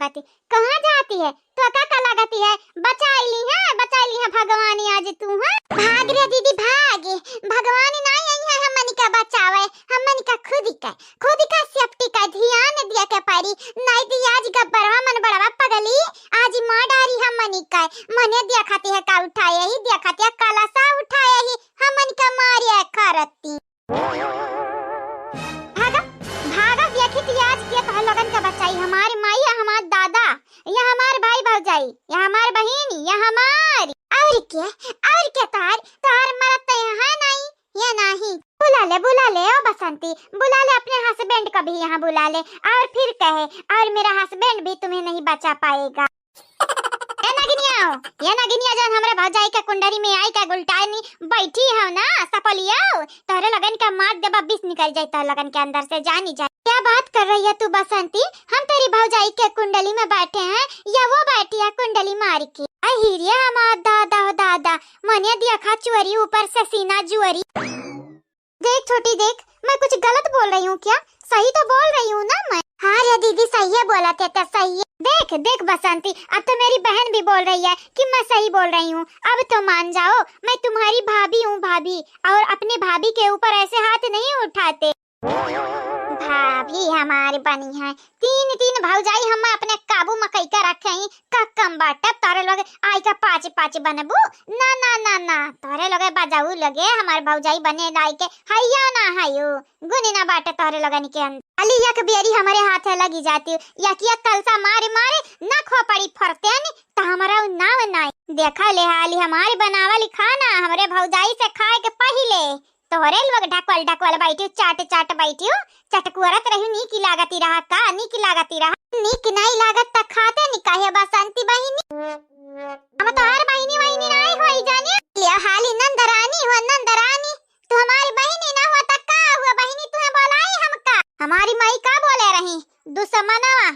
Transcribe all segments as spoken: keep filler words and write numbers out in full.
कहाँ जाती है? तो का का लागती है? बचाई ली है, बचाई ली है भगवान आज तू, हाँ? भाग रे दीदी भाग, भगवान नाई आई है हमनी का बचावे, हमनी का खुद का, खुद का safety का ध्यान दिया के परी, नाई दी आज गब्बरवा मन बड़वा पगली, आज मार डारी हमनी का, मने दिया खाती है का उठाए ही, दिया खाती है कलसा उठाए ही, हमनी का मारिया करती। भागा, भागा, देखी थी आज के तोहर लोगन के बचाई, हमार माई या हमार दादा, या हमार भाई भौजाई, या हमार बहिन, या हमार। और के, और के तोहर, तोहर मरद तो यहाँ है नहीं, ये नहीं। बुला ले, बुला ले, ओ बसंती, बुला ले अपने husband को भी यहाँ बुला ले, और फिर कहे, और मेरा husband भी तुम्हें नहीं बचा पाएगा। ए नगिनिया हो, ए नगिनिया, जौन हमरे भौजाई के कुंडली में आई के गुलटानी बैठी हो ना, सपलिया हो, तोहरे लगन के मार देबा, विष निकल जाए तोहरे लगन के अंदर से, जानी जाए। क्या बात कर रही है तू बसंती? हम तेरी भौजाई के कुंडली में बैठे हैं या वो बैठी है कुंडली मार के? अहिरे हमार दादा हो दादा, मने देखा चोरी ऊपर से सीना जुअरी। देख छोटी देख, मैं कुछ गलत बोल रही हूँ क्या? सही तो बोल रही हूँ ना मैं? हाँ रे दीदी, सही है बोला थे तो सही है। देख देख बसंती, अब तो मेरी बहन भी बोल रही है कि मैं सही बोल रही हूँ। अब तो मान जाओ, मैं तुम्हारी भाभी हूँ भाभी, और अपनी भाभी के ऊपर ऐसे हाथ नहीं उठाते। भाभी हमारी बनी है, तीन तीन भौजाई हम अपने काबू में कई के रखे ही, का कम बाटे तोरे लोग आई के पाँच पाँच बनबू? ना ना ना ना, तोरे लोग बजाऊ लगे हमार भौजाई बने लाई के हैया ना हयो, गुनी ना बाटे तोरे लोगन के अंदर। अली एक बेरी हमारे हाथे लगी जाती, या कि एक कलसा मारे मारे ना खोपड़ी फरते नी, त हमारा उ नाव नाई। देखा ले हाली हमारी बनावली खाना हमरे भौजाई से खाए के पहिले तोहरे लोग ढकवल ढकवल बैठियो, चाट चाट बैठियो, चटकुअरत रहियो, नीक लागती रहा का, नीक लागती रहा। नीक नाई लागत त खाते नी काहे बसंती बहिनी? हम तोहर बहिनी वहिनी नाई होई जाने। ले हाली नंदरानी हो, नंदरानी, तू हमारी बहिनी ना हो त का हुआ बहिनी, तुहे बोलाई हम का? हमारी माई का बोले रही? दुश्मनवा,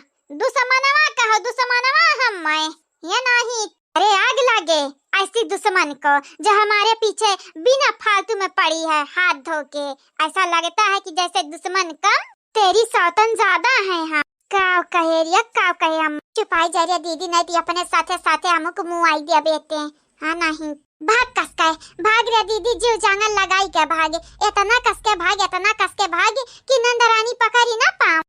दुश्मनवा कहो, दुश्मनवा हम माई, ये नहीं। अरे आग लागे ऐसी दुश्मन को जो हमारे पीछे बिना फालतू में पड़ी है हाथ धो के। ऐसा लगता है कि जैसे दुश्मन कम, तेरी सौतन ज्यादा है। हाँ, काव कहे रिया, काव कहे हम। चुपाई जा रिया दीदी, नहीं तो अपने साथे साथे हमको मुँह आई दिया बेटे। हाँ नहीं, भाग कस के, भाग रे दीदी, जीव जांगन लगाई के भाग, इतना कस के भाग, इतना कस के भाग कि नंदरानी पकड़ी ना पाऊं।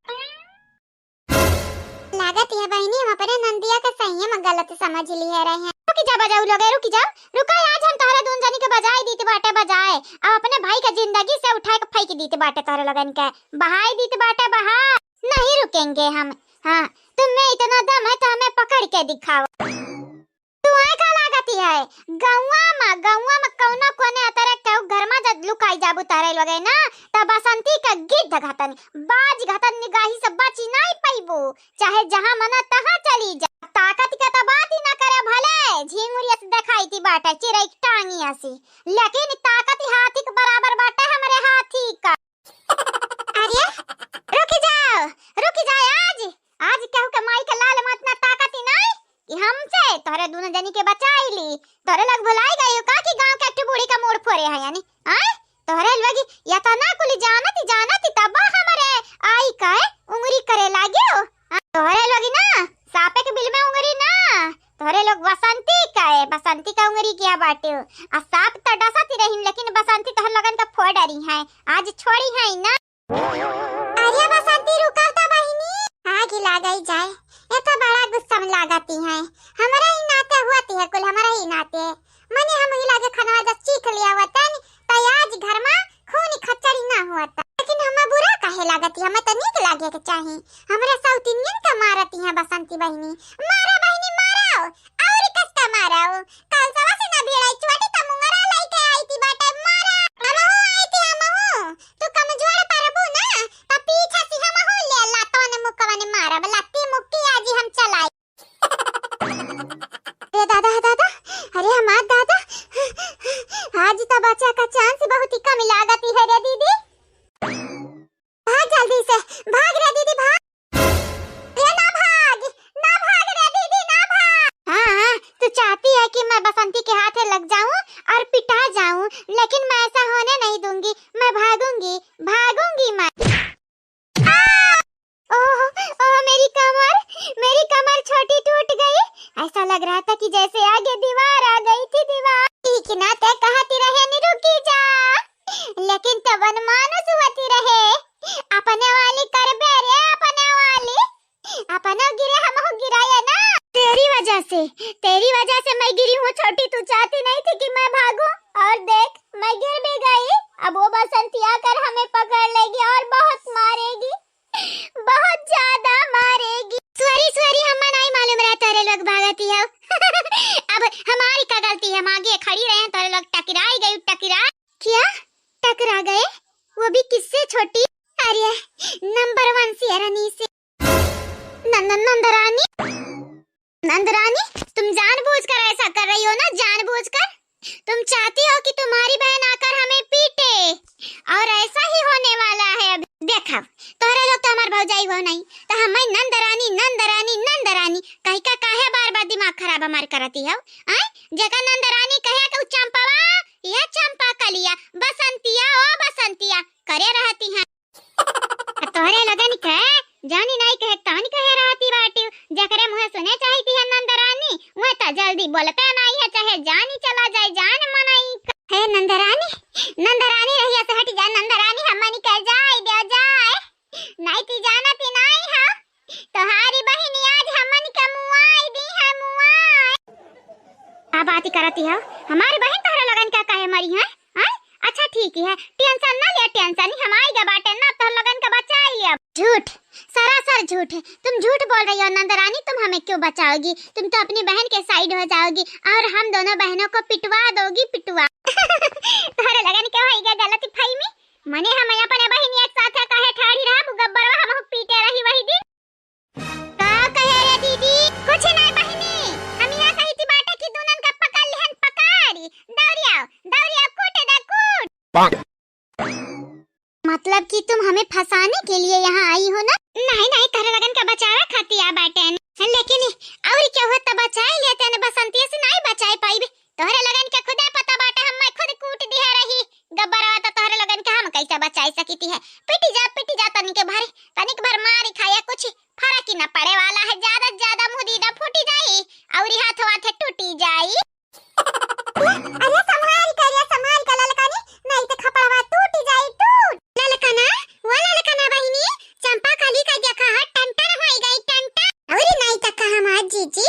लागत है बहिनी, हम अपने नंदिया के सही में गलत समझ लिए रहे हैं। रुकी जा बजाऊ लोगे, रुकी जाओ, रुका, आज हम तोहरे दून जनी के बजाए दीत बाटे बजाए, अब अपने भाई के जिंदगी से उठा के फेंक दीत बाटे तोहरे लोगन के, बहाई दीत बाटे बहा, नहीं रुकेंगे हम। हाँ, तुम में इतना दम है तो हमें पकड़ के दिखाओ। तू आए का लागती है? गौवा में, गौवा में कौनो कोने अतरे केहू घर में जब लुकाई जाबू तहरे लोगे ना, त बसंती का गिद्ध घतन, बाज घतन निगाही से बची नहीं पइबू, चाहे जहाँ मना तहाँ चली जा। ताकत के त बात ही ना करे, भले झिंगुरिया से देखाई थी बाटे, चिरई टांगी असी, लेकिन ताकत ही हाथी के बराबर बाटे हमरे हाथी का। अरे, रुकी जाओ, रुकी जाओ, आज, आज केहू के माई के लाल मत ना ताकत ही नाई कि हमसे तोहरे दोनों जनी के बचाई ली। तोहरे लोग भुलाई गई हो का कि गांव के एक ठो बूढ़ी का मूड़ फोरे है यानी? आय? तोहरे लोग या तो ना कुली जानत ही, जानत ही तब हमरे आई का उंगरी करे लागे हो। हाँ, तोहरे लोग ना सापे के बिल में उंगरी ना, तोहरे लोग बसंती का है, बसंती का उंगरी किया बाटे हो। आ सांप तो डसत ही रहीन, लेकिन बसंती तोहर लोगन का फोड़ डरी है, आज छोड़ी है ना। अरे बसंती रुका तो बहिनी, आग ही लागई जाए, ये तो बड़ा गुस्सा में लागती है। हमरा ही नाते हुआ ती है कुल, हमरा ही नाते। मने हम ही लागे खनवा जब चीख लिया हुआ तन, तो आज घर में खून खच्चड़ी ना हुआ था। लेकिन हमें बुरा काहे लागत है? हमें तो नीक लागे के चाही। हमरे सौतिनियन के मारत है बसंती बहिनी। मारा बहिनी मारा, और कस का मारा? कल सवा से ना भिड़ाई, छोटी का मुंगरा लेके आई थी बाटे, मारा। हमहू आई थी, हमहू। तू कमजोर परबू ना, त पीछे से हमहू ले लातवन मुकवन मारब, लत्ती मुक्की आज हम चलाई। अरे दादा, दादा, अरे हमार दादा, आज तो बचा का chance बहुत ही कम लागत है रे दीदी। भाग जल्दी से, भाग रे दीदी, भाग। अरे ना भाग, ना भाग रे दीदी, ना भाग। हाँ, हाँ, तू चाहती है कि मैं बसंती के हाथे लग जाऊं? लग रहा था कि जैसे आगे दीवार आ गई थी, दीवार। ठीक ना ते कहती रहे नी रुकी जा, लेकिन तब मानुस होती रहे, अपने वाली करबे रे, अपने वाली। अपनो गिरे, हमहू गिराए ना। तेरी वजह से, तेरी वजह से मैं गिरी हूँ छोटी, तू चाहती नहीं थी कि मैं भागूं, और देख मैं गिर भी गई। अब वो बसंती आकर हमें पकड़ लेगी और बहुत मारेगी, बहुत ज्यादा मारेगी। सॉरी सॉरी, हमें नहीं मालूम रहा तोहरे लोग भागती हो। अब हमारी का गलती है, हम आगे खड़ी रहे, तोहरे लोग टकराई गई, टकरा। क्या टकरा गए? वो भी किससे छोटी? अरे नंबर वन शेरनी से। न-, न-, नंदरानी, नंदरानी, तुम जानबूझकर ऐसा कर रही हो ना, जानबूझकर। तुम चाहती हो कि तुम्हारी बहन आकर हमें पीटे, और ऐसा ही होने वाला है। अब देखा, तोहरे लोग तो हमार भौजाई हो नहीं, तो हमें नंदरानी, नंदरानी, नंदरानी कह के काहे बार बार दिमाग खराब हमार करती हो? आय, जेका नंदरानी कहे के उ चंपवा, ये चंपा कलिया, बसंतिया, ओ बसंतिया करे रहती हैं। आ तोहरे लगन के जानी नाई कहे तानी कहे रहती बाटी, जेकरे मुँहे सुने चाहती है नंदरानी, वह तो जल्दी बोलते नाई है, चाहे जानी चला जाए, जान मनाई। हे नंदरानी, नंदरानी रहिया से हटी जा, नंदरानी हमनी के जाए दे जाए, नाई ती जानती नाई है, तोहारी बहिनी आज हमनी के मुआई दी है, मुआई। का बात करती हो? हमारी बहन तोहरे लगन का काहे मरी है? हैं? अच्छा ठीक है, टेंशन ना लिया, टेंशन ही हम आई गा बाटे ना, तोहरे लगन का बचाई लिया। झूठ, सरासर झूठ है। तुम झूठ बोल रही हो नंदरानी, तुम हमें क्यों बचाओगी? तुम तो अपनी बहन के साइड हो जाओगी और हम दोनों बहनों को पिटवा दोगी, पिटवा। तोहरे लगन के होई गा गलत फहमी, मने हम अपने बहिनी एक साथ काहे ठाड़ी रहा, गब्बरवा हम पीटे रही वही दिन। का कहे रे दीदी? कुछ नहीं बहिनी, हम यहाँ कही थी बाटे कि दुनन का पकड़ लिहन पकारी। दौड़ियाओ, दौड़ियाओ, कूटे दे, कूट। पाक। मतलब कि तुम हमें फंसाने के लिए यहाँ आई हो ना? नहीं, नहीं, तोहरे लगन का बचावे खातिर आ बाटे। लेकिन और क्या हुआ, तब बचाए लेते हैं, बसंतिया से नहीं बचाए पाई। तोहरे लगन के खुदे पता बाटे, हम मैं खुद कूट दिहे रही। गब्बरवा तो तोहरे लगन के हम कैसे बचाई सकी थी है? पिटी जा, पिटी जा, तनिक भर, तनिक भर मारी खाया, कुछ फर्क ही न पड़े वाला है, ज्यादा से ज्यादा मुंह दीदा फूटी जाई और हाथ वाथे टूटी जाई। अरे संभाल के, अरे संभाल के ललकनी, नहीं तो खपड़वा टूटी जाई, टूट। ललकना, वो ललकना बहिनी, चंपा कली का देखा है, टंटन होई गई, टंटन। अरे नहीं तो कहा हमार जीजी,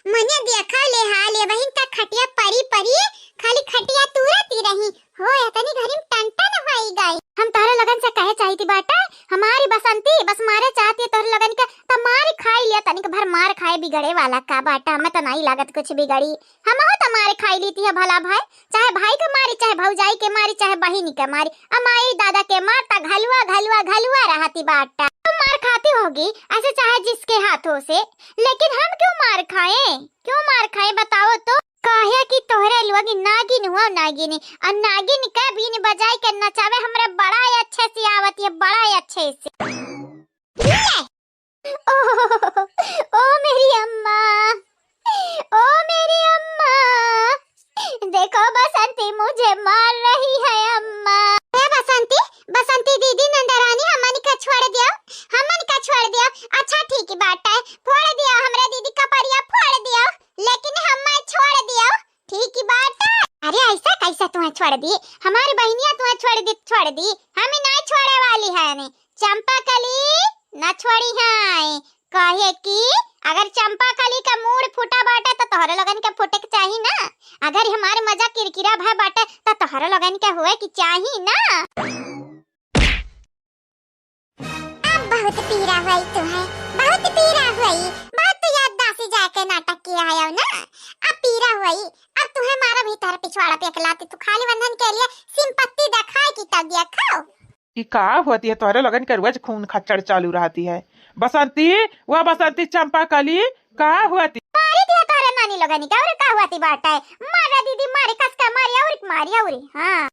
मने देखा ले हाल ये बहिन तक खटिया परी परी, खाली खटिया तूरती रही। हो, इतनी घरी में टन टन होई गई। हम तोहरे लगन से कहे चाहती बाटा, हमारी बसंती बस मारे चाहती है तोहरे लगन के, त मार खाई लिया, तनिक भर मार खाए, बिगड़े वाला का बाटा, हमें तो नहीं लागत कुछ बिगड़ी। हमहू तो मार खाई लीती है भला भाई, चाहे भाई के मारी, चाहे भौजाई के मारी, चाहे बहिनी के मारी, अमाई दादा के मार त घलुआ, घलुआ, घलुआ रहती बाटा। तुम मार खाती होगी ऐसे चाहे जिसके हाथों से, लेकिन हम क्यों मार खाएं? क्यों मार खाएं बताओ तो? काहे कि तोहरे लोग नागिन हुआ, नागिन, और नागिन का बीन बजाए के नचावे हमरे बड़ा ही अच्छे से आवत है, बड़ा ही अच्छे से। ओ, ओ मेरी अम्मा, ओ मेरी अम्मा, देखो बसंती मुझे मार रही है अम्मा। ए बसंती, बसंती दीदी, नंदरानी, हमन का छोड़ दियो, हमन का छोड़ दियो। अच्छा ठीक बात है, फोड़ दियो हमरे दीदी कपड़िया, फोड़ दियो, लेकिन हमें छोड़ दियो। ठीक बात है। अरे ऐसा कैसे तुम्हें छोड़ दी? हमारी बहनिया तुम्हें छोड़ दी, छोड़ दी। हम ही नहीं छोड़े वाली है ने। चंपा कली न छोड़ी है। कहे कि अगर चंपा कली का मूड़ फूटा बाटे तो तोहरे लोगन के फूटे के चाही ना। अगर हमारे मजा किरकिरा भय बाटे तो तोहरे लोगन के हुए के चाही ना। अब बहुत पीरा हुई तुम्हें, बहुत पीरा हुई, बहुत तू याददासी जाके नाटक किया है ना, अब पीरा हुई। अब तुम्हें मारा भी तार पिछवाड़ा पे अकलाती, तू खाली बंधन के लिए सिंपत्ति दिखाए की तब दिया खाओ। ई का होती है तोहरे लोगन के रोज खून खच्चड़ चालू रहती है। बसंती, वो बसंती चंपा कली, का होती? मारी दिया तोहरे नानी लोगन के, और का होती बात है? मारा दीदी, मारी कस का मारी, और मारी, और हाँ।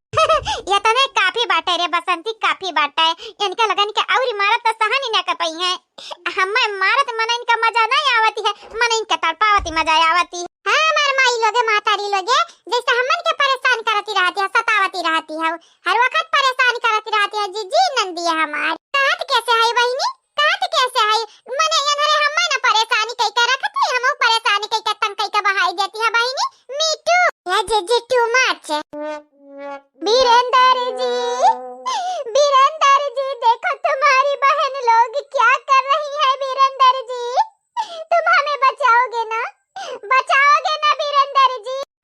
ये तने काफी बाटे रे बसंती, काफी बाटे। इनके लगन के औरी मारत तो सहन ही न कर पाई है। हमें मारत मन इनका मजा नहीं आवती है, मन इनके तड़पावती मजा आवती है। हाँ, हमार माई लोगे, मातारी लोगे, जैसे हमन के परेशान करती रहती है, सतावती रहती है, हर वक्त परेशान करती रहती है। जी, जी, नंदी है हमार। कहत कैसे है बहिनी? कहत कैसे है? मने इन्हरे हमें न परेशानी कई के रखत है, हमहू परेशानी कई के तंग कई के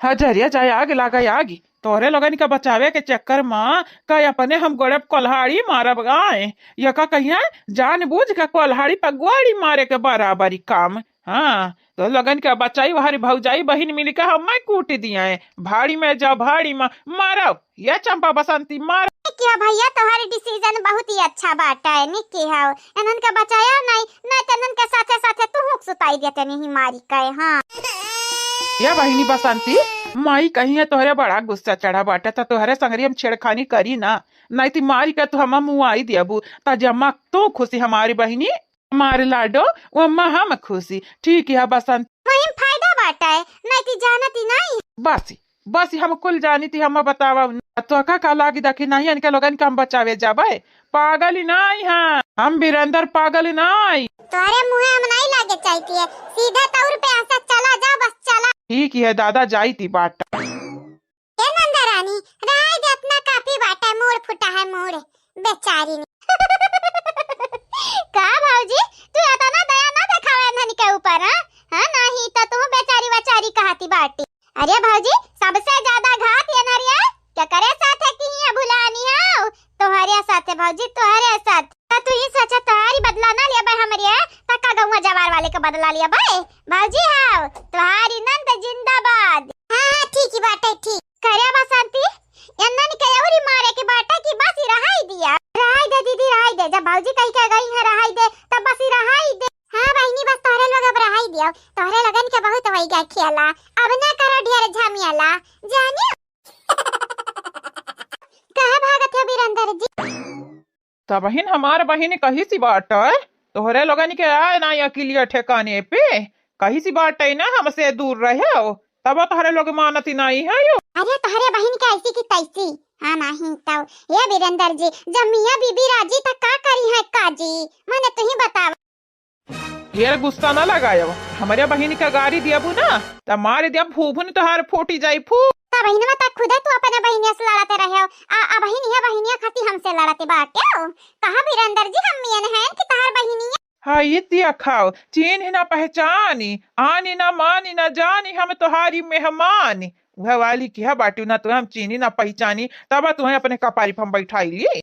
अजरिया जाए आग लागे आगी। तोहरे लोगन के बचावे के चक्कर मा का अपने हम गोड़े पे कोल्हाड़ी मारब आए। ये का कहिया जानबूझ के कोल्हाड़ी पे गोड़ी मारे के बराबरी काम। हाँ, तो लोगन के बचाई हमारी भौजाई बहिन मिल के हमें कूट दिया है। भाड़ी में जाओ, भाड़ी में मारो। ये चंपा बसंती मारो। क्या भैया, तोहरे decision बहुत ही अच्छा बाटा है, निक किहो। इन्हन के बचाया नहीं, नहीं तो इन्हन के साथे साथे तू हुक सुताई देते नहीं मारी के। हाँ। या बहिनी बसंती, माई कहिया तोहरे बड़ा गुस्सा चढ़ा बाटे, त तोहरे संगरी हम छेड़खानी करी ना, नहीं ती मारी के तू हम मुआई देबू, त जम्मा तू खुशी हमारी बहिनी, हमारे लाडो, वम्मा हम खुशी। ठीक है बसंती। वही फायदा बाटे, नहीं ती जानती नहीं। बस, बस हम कुल जानी ती, हम बतावा न। तोका का लागी दखिनाही इनके लोगन के हम बचावे जाबे? पागल ही नहीं है हम, बीरेंद्र पागल ही नहीं। तोहरे मुँहे हम नहीं लागे चाहती है, सीधे तौर पे ऐसा चला जा, बस चला। ठीक है दादा, जाई ती बाटा। ए नंदा रानी, रहाई दे, इतना काफी बाटा, मूड़ फूटा है मूड़, बेचारी ने। का भौजी, तू इतना दया ना देखावे इन्हन के ऊपर, हाँ? हाँ, नहीं तो तू बेचारी वचारी कहती बाटी। अरे भौजी, सबसे ज्यादा घात ये नरिया केकरे साथे किहिया भुलानी हो? तोहरे साथे भौजी, तोहरे साथ। त तू ही सोचा, तोहारी बदला ना लेबे हमरे, त का गौवा जवार वाले के बदला लेबे? भौजी हाव, तोहारी नंद जिंदाबाद। हाँ, हाँ, ठीक ही बाटे, ठीक। करे बसंती, इन्हन के अउरी मारे के बाटे कि बस ही रहाई दिया? रहाई दे दीदी, रहाई दे। जब भौजी कही के गई है रहाई दे, तब बस ही रहाई दे। हाँ बहिनी, बस तोहरे लोग अब रहाई दियो, तोहरे लोगन के बहुत होई गया खेला, अब ना करो ढेर झमेला, जानियो। कहाँ भागत हो बीरेंद्र जी? तबहिन हमार बहिन कही सी बाटे, तोहरे लोगन के आए ना अकिलिया ठेकाने पे, कही सी बाटे ना हमसे दूर रहो, तब तोहरे लोग मानती नहीं है यो। अरे तोहरे बहिन के ऐसी की तैसी, हाँ नहीं तो। ये बीरेंद्र जी, जब मियाँ बीबी राजी त का करी है काजी, मने तू ही बतावा। ढेर गुस्सा ना लगायो, हमरे बहिनी का गारी दियाबू ना, त मार दिया फूफुन तोहार फूटी जाई फू। त बहिनवा त खुदे तू अपने बहिनिया से लड़ते रहे हो, आ, आ बहिन, ये बहिनिया खाती हमसे लड़ते बाटे हो। कहाँ बीरेंद्र जी, हम मियन हैं कि तोहार बहिनिया? हाँ, ये दिया खाओ, चीन्ही ना पहचानी, आनी ना मानी ना जानी हम तोहारी मेहमानी। वह वाली किहा बाटू ना, तुहे हम चीनी ना पहचानी, तब तुहे अपने कपारी पर हम बैठाई ली।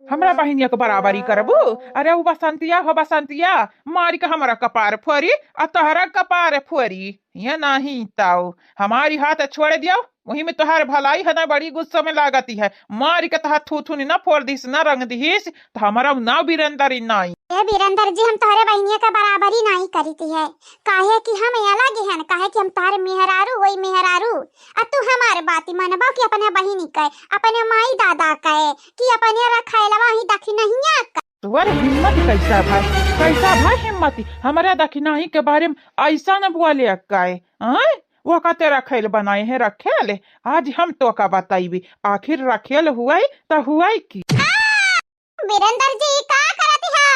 हमरा बहिनिया के बराबरी करबू? अरे उ बसंतिया हो बसंतिया, मारी के हमरा कपार फोरी, आ तोहरा कपार फोरी। ये नहीं ताऊ, हमारी हाथ छोड़ दियो, वही में तोहार भलाई है ना, बड़ी गुस्सा में लागती है, मारी के तोहार थूथुनी ना फोड़ दिस ना रंग दिस, त हमरा नाव बीरेंदर ही नाई। ए बीरेंदर जी, हम तोहरे बहिनिया के बराबरी नाई करीती है, काहे कि हम अलग हन, काहे कि हम तोहरे मेहरारू होई मेहरारू, आ तू हमार बात मनबो कि अपने बहिनी के, अपने माई दादा के, कि अपने रखैलवा ही दखिनहिया के। तोहर हिम्मत कैसा भाई, कैसा भाई हिम्मत, हमरा दखिनही के बारे में ऐसा न बोले अक्काए, आय? वो का तेरा खेल बनाए हैं रखेल, आज हम तो का बताइबी, आखिर रखेल हुआई त हुआई की। आ! बीरेंदर जी, का करत हो?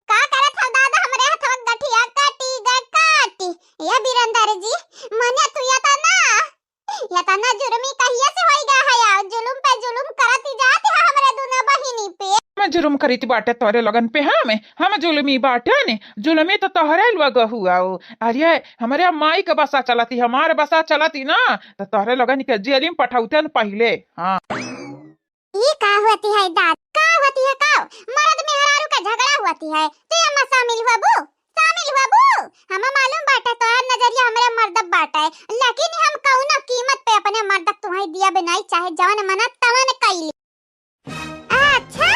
का करत हो दादा, हमरे हथवा गठिया काटी ग काटी। ये बीरेंदर जी, मने तू या त ना, या त ना जुर्मी कहिए से होई गा है यार, जुलुम पे जुलुम करत ही जात है हमरे दोनों बहिनी पे। हम जुलुम करीत बाटे तोरे लगन पे, हम, हम जुलुमी बाटे ने, जुलुमी तो तोहरे लोग हुआ हो। अरे, हमरे माई के बसा चलती, हमारे बसा चलती ना, तो तोहरे लगन के जेल में पठौते न पहिले। हाँ। ई का होती है दाद? का होती है का? मर्द मेहरारू का झगड़ा होती है, तू एमा शामिल हुआबू? शामिल हुआबू? हमें मालूम बाटे तोहार नजरिया हमरे मर्द बाटे, लेकिन हम कौनो कीमत पे अपने मर्द के तुहाई दिया बनाई, चाहे जवन मना तवन कइली। अच्छा,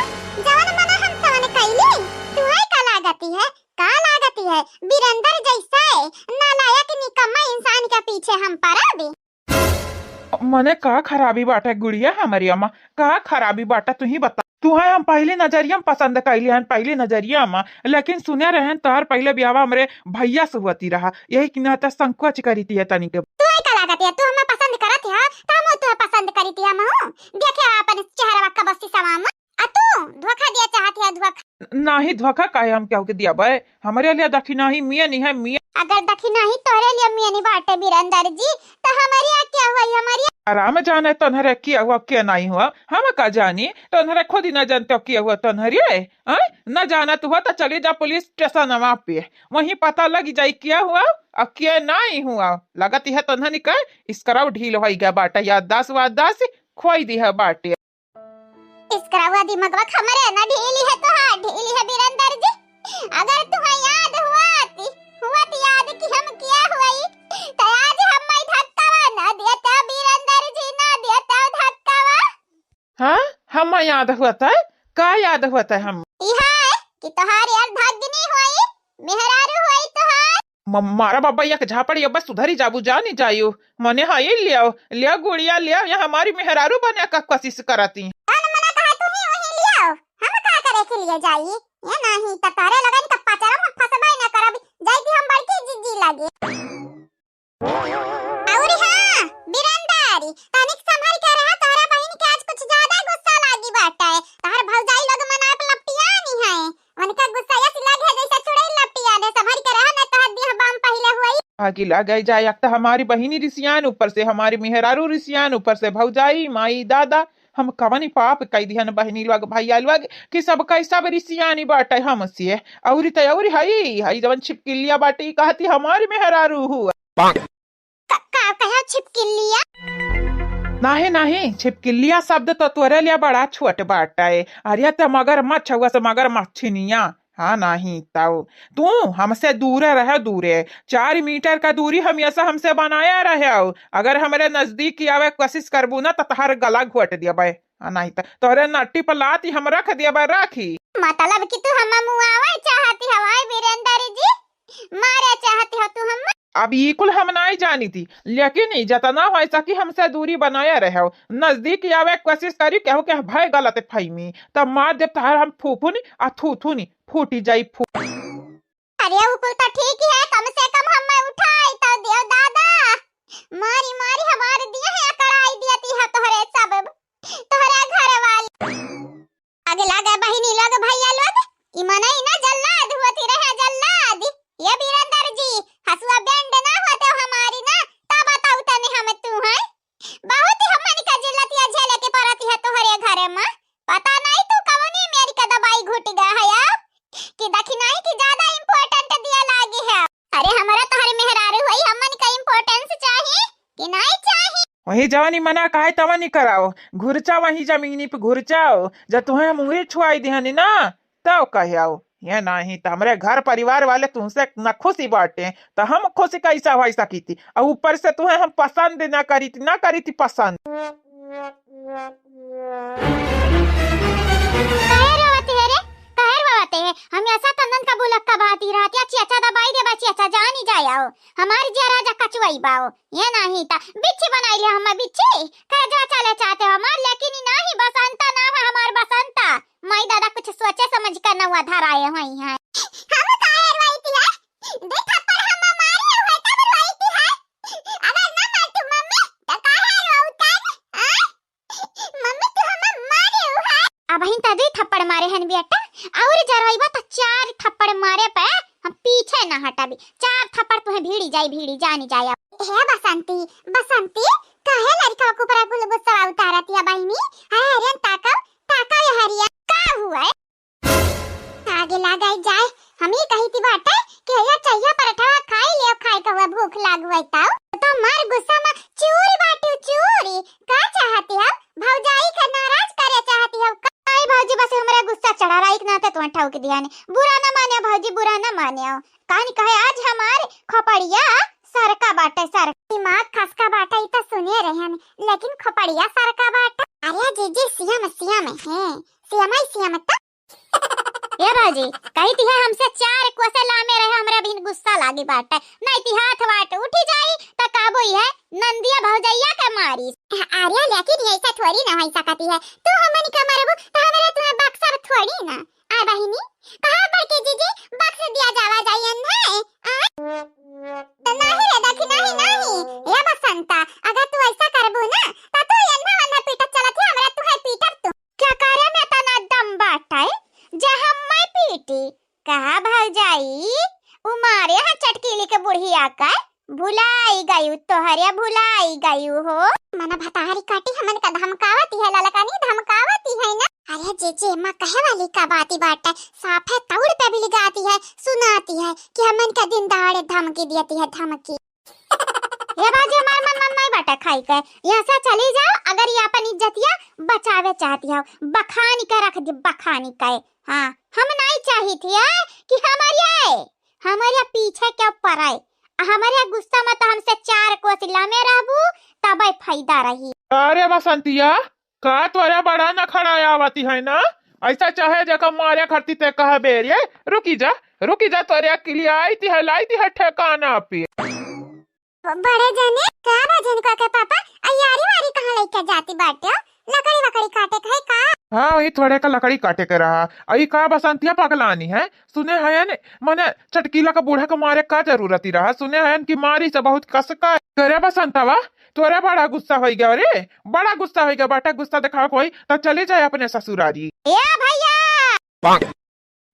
जवन मना हम तवन कइली? तुहाई का लागती है? का लागती है? बीरेंदर जैसा है नालायक निकम्मा इंसान के पीछे हम पड़ब? मने का खराबी बाटे गुड़िया हमरी अम्मा, का खराबी बाटे तू ही बता। तुहे हम पहली नजरिया में पसंद कइली हन, पहली नजरिया में, लेकिन सुने रहन तोहर पहले बियाहवा हमरे भैया से हुअती रहा, यही की नाते संकोच करीती है तनी के। तू ही का लागत है, तू हमें पसंद करत है, त हम तुहे पसंद करीती हम हूँ। देखे अपन चेहरा का बस्ती सवा में, आ तू धोखा दिया चाहत है, धोखा। नाही धोखा काहे हम केहू के दिया बे, हमरे लिए दखिनाही मिया नहीं है मिया। अगर दखिनाही तोहरे लिए मिया नहीं बाटे बीरेंदर जी, त हमरे यहाँ क्या हुआ, हमरे राम जाने तोन्हरे किया हुआ, के नाहीं हुआ, हम का जानी? तोन्हरे खुद ही न जानते हो किया हुआ तोन्हरे, हैं? न जानत हुआ तो चली जा पुलिस स्टेशनवा पे, वहीं पता लग जाई किया हुआ और के नाहीं हुआ। लगत है तोन्हनी का स्क्रू ढील होई गया बाटे, याददाश्त वाददाश्त खोई दिहा बाटे। स्क्रूवा दिमगवा हमरे न ढीली है तोहार, ढीली है बीरेंद्र जी। अगर तुहे याद हुआत, हुआत याद कि हम किया हुई, तो आज हम माई धक्कावा न देता बीरेंद्र जी, न देता धक्कावा। हाँ, हम याद हुआत है, का याद हुआत है हम? इहा है कि तोहार यार भगिनी हुई, मेहरारू हुई तोहार। म-, मारा बाबा, एक झापड़ ये बस सुधरी जाबू, जानी जायू। मने हाँ, ये लियाओ, लियाओ गुड़िया, लियाओ, यहाँ हमारी मेहरारू बने का कोशिश करती। कौन मना कहा तू ही वही लियाओ, हम का करे के लिए जाई? ये नहीं तो तारे लगन का पचरा में फंसबे न करब, जाई थी हम बड़की जीजी लगे। और हाँ, बीरेंद्र, तनिक संभल के रहा, तोहरा बहिन के आज कुछ ज्यादा गुस्सा लागी बाटे। तोहर भौजाई लोग मना पे लपटियानी है, उनका गुस्सा ऐसी लग है जैसे चुड़ैल लपटिया दे। संभल के रहा, न तोहर देह बाम पहिले हुई। आगे लग जाए, एक तो हमारी बहिनी रिसियान, ऊपर से हमारी मेहरारू रिसियान, ऊपर से भौजाई, माई, दादा, हम कवनी पाप कई दिहन बहिनी लोग, भैया लोग, कि सब कई सब रिसियानी बाटे हमसे। और तो और हई, हई जवन छिपकिलिया बाटे, ई कहती हमारी मेहरारू हुआ। का, का कहे छिपकिलिया? नाहीं, नाहीं, छिपकिलिया शब्द तो तोरे लिए बड़ा छोट बाटे। अरे, त मगरमच्छ हुआ से मगरमच्छिनिया। हाँ, नाहीं, तऊ तू हमसे दूरे रहे, दूरे। चार मीटर का दूरी हमेशा हमसे बनाया रहे। अगर हमरे नजदीक आवे कोशिश करबू ना, त तहार गला घोट देबे। हाँ, नाहीं त तोहरे नट्टी पर लाती हम रख देबे, राखी। मतलब कि तू हम मुआवे चाहती हवाई बीरेंद्र जी? मारे चाहती हो तू हम? अब ई कुल हम नाहीं जानी थी, लेकिन ई जतना हो सकी हमसे दूरी बनाया रहो। नजदीक आवे कोशिश करी, केहू के भय गलत फहमी, तब मार देब तहार हम फूफुनी आ थूथुनी, फूटी जाई फू। अरे, उ कुल तो ठीक है, कम से कम हम उठाई तो दियो दादा। मारी मारी हमार दिया है, अकड़ाई दिया ती है तोहरे सब, तोहरे घर वाली। आगे लागे बहिनी लोग, भैया लोग, ई मनई ना जल्लाद होती रहे, जल्लाद। ये बीरेंद्र जी, हसुआ बैंड ना होते हमारी ना, तब बताऊ तने हम तू हैं। बहुत ही हमन का जिल्लतिया झेले के पड़ती है तोहरे घरे में। पता नहीं तू कवनी मेरी का दवाई घुट गया है अब, कि दखिनाई की ज्यादा important दिया लागी है। अरे हमरा तोहरे मेहरारू होई, हमन का importance चाही कि नहीं चाही? वही जवानी मना कहे तवनी कराओ, घुरचा वही जमीनी पे घुरचाओ। जब तुहें हम उंगली छुआई दिहनी ना, तब कहे आओ। ये नहीं तो हमरे घर परिवार वाले तुमसे न खुशी बाटे, तो हम खुशी कैसा हो सकी थी? और ऊपर से तुहें हम पसंद ना करी थी, ना करी थी पसंद। काहे रोवत है रे? काहे रोवत है? हम ऐसा कन्नन का बुलक का बात ही रहती है, चाचा दबाई दे बा, चाचा जानी जाए आओ। हमार जिया राजा कचुआई बाओ। ये नहीं ता बिच्छी बनाई लिया हम बिच्छी। करजवा चले चाहते हो हमार, लेकिन ई नहीं बसंता नाम है हमार बसंता। माई दादा कुछ सोचे समझ कर नौआ धराए हुई हैं। हम काहे रोई थी है? दे थप्पड़ हम मारे हुए तब रोई थी है। अगर ना मार तू मम्मी तो काहे रोऊ तब? आ? मम्मी, तू हमें मारे हो, हाँ? अबहिन त दुई थप्पड़ मारे हन बेटा, और जरइबा त चार थप्पड़ मारे पे हम पीछे ना हटबी। चार थप्पड़ तुहे भीड़ी जाई, भीड़ी जानी जाए। हे बसंती, बसंती, काहे लड़का के ऊपर कुल गुस्सा उतारत या बहिनी? अरे, अरे, ताकव, ताकव ये हरिया। का हुआ है? आगे लागाई जाए, हम ही कही थी बाटे कि या चाहिया पराठा खाई लियो, खाए के हुआ भूख लाग हुआ तब। तो मार गुस्सा में चूरी बाटू चूरी, का चाहती हो? भौजाई के नाराज करे चाहती हो का? नहीं भौजी, बस हमरा गुस्सा चढ़ा रहा, एक नाते तुम्हें ठोक दिया ने। बुरा ना माने भौजी, बुरा ना माने। कहानी कहे आज हमार खोपड़िया सरका बाटे, सर। दिमाग खसका बाटे, ई तो सुने रहे हम, लेकिन खोपड़िया सरका बाटे। अरे जीजी, सीएम, सीएम है, सीएम है, सीएम तो। ए भौजी, कही ती है हमसे चार कोसे लामे रहे, हमरा बिन गुस्सा लागी बाटे। नहीं ती हाथ वाट उठी जाई, त कहबो ई है नंदिया भौजैया के मारी। अरे लेकिन ऐसा थोड़ी ना हो सकती है, तू हमन के मरबू त हमरा तुम्हें बक्सा थोड़ी ना। आ बहिनी, कहा बड़के जीजी बक्स दिया जावा जाई अन्हे? आ? त नाही रे दखी, नाही, नाही। ए बसंता, अगर तू ऐसा करबू ना, त तू अन्हा वन्हा पीटत चलत है, हमरा तुम्हें पीटब तू। क्या करे में तना दम बाटे, जे हम मैं पीटी? कहा भौजाई, उ मारे है चटकीली के बुढ़िया का, भुलाई गयू, तोहरे भुलाई गयू हो। मना भतारी काटी हमन का धमकावती है, ललकनी धमकावती है ना। अरे जीजी, एमा कहे वाली का बाती बाटे, साफे तौर पे बिलगाती है, सुनाती है कि हमन का दिन दहाड़े धमकी दियती है, धमकी। हे बाजी, हमार मन, मन नहीं बाटे खाई के, यहाँ से चली जाओ, अगर ये अपन इज्जतिया बचावे चाहती हो, बखानी के रख दी, बखानी के। हाँ, हम नहीं चाहित है कि हमारे, हमारे पीछे क्यों पड़े, हमारे गुस्सा में तो हमसे चार कोस लमे रहबू, तबे फायदा रही। अरे बसंतिया, का तोरे बड़ा नखड़ा आवती है ना? ऐसा चाहे जेका मारे खरती ते कहबे रे, रुकी जा, रुकी जा, तोरे अकिलिया आई ती है, लाई ती है ठेकाना पे। बड़े जने, का बा झिनका के पापा, अयारी वारी कहाँ लइके जाती बाटे हो? लकड़ी वकड़ी काटे के है का? हाँ, वही थोड़े का लकड़ी काटे के रहा। अई का बसंतिया पगलानी है? सुने हयन, मने चटकीला का बूढ़ा के मारे का जरूरत ही रहा? सुने हयन कि मारी से बहुत कसका। करे बसंतवा, तोरे बड़ा गुस्सा होई गया रे, बड़ा गुस्सा होई गया बाटे। गुस्सा देखावे कोई तो चली जाए अपने ससुरारी। ए भैया! का,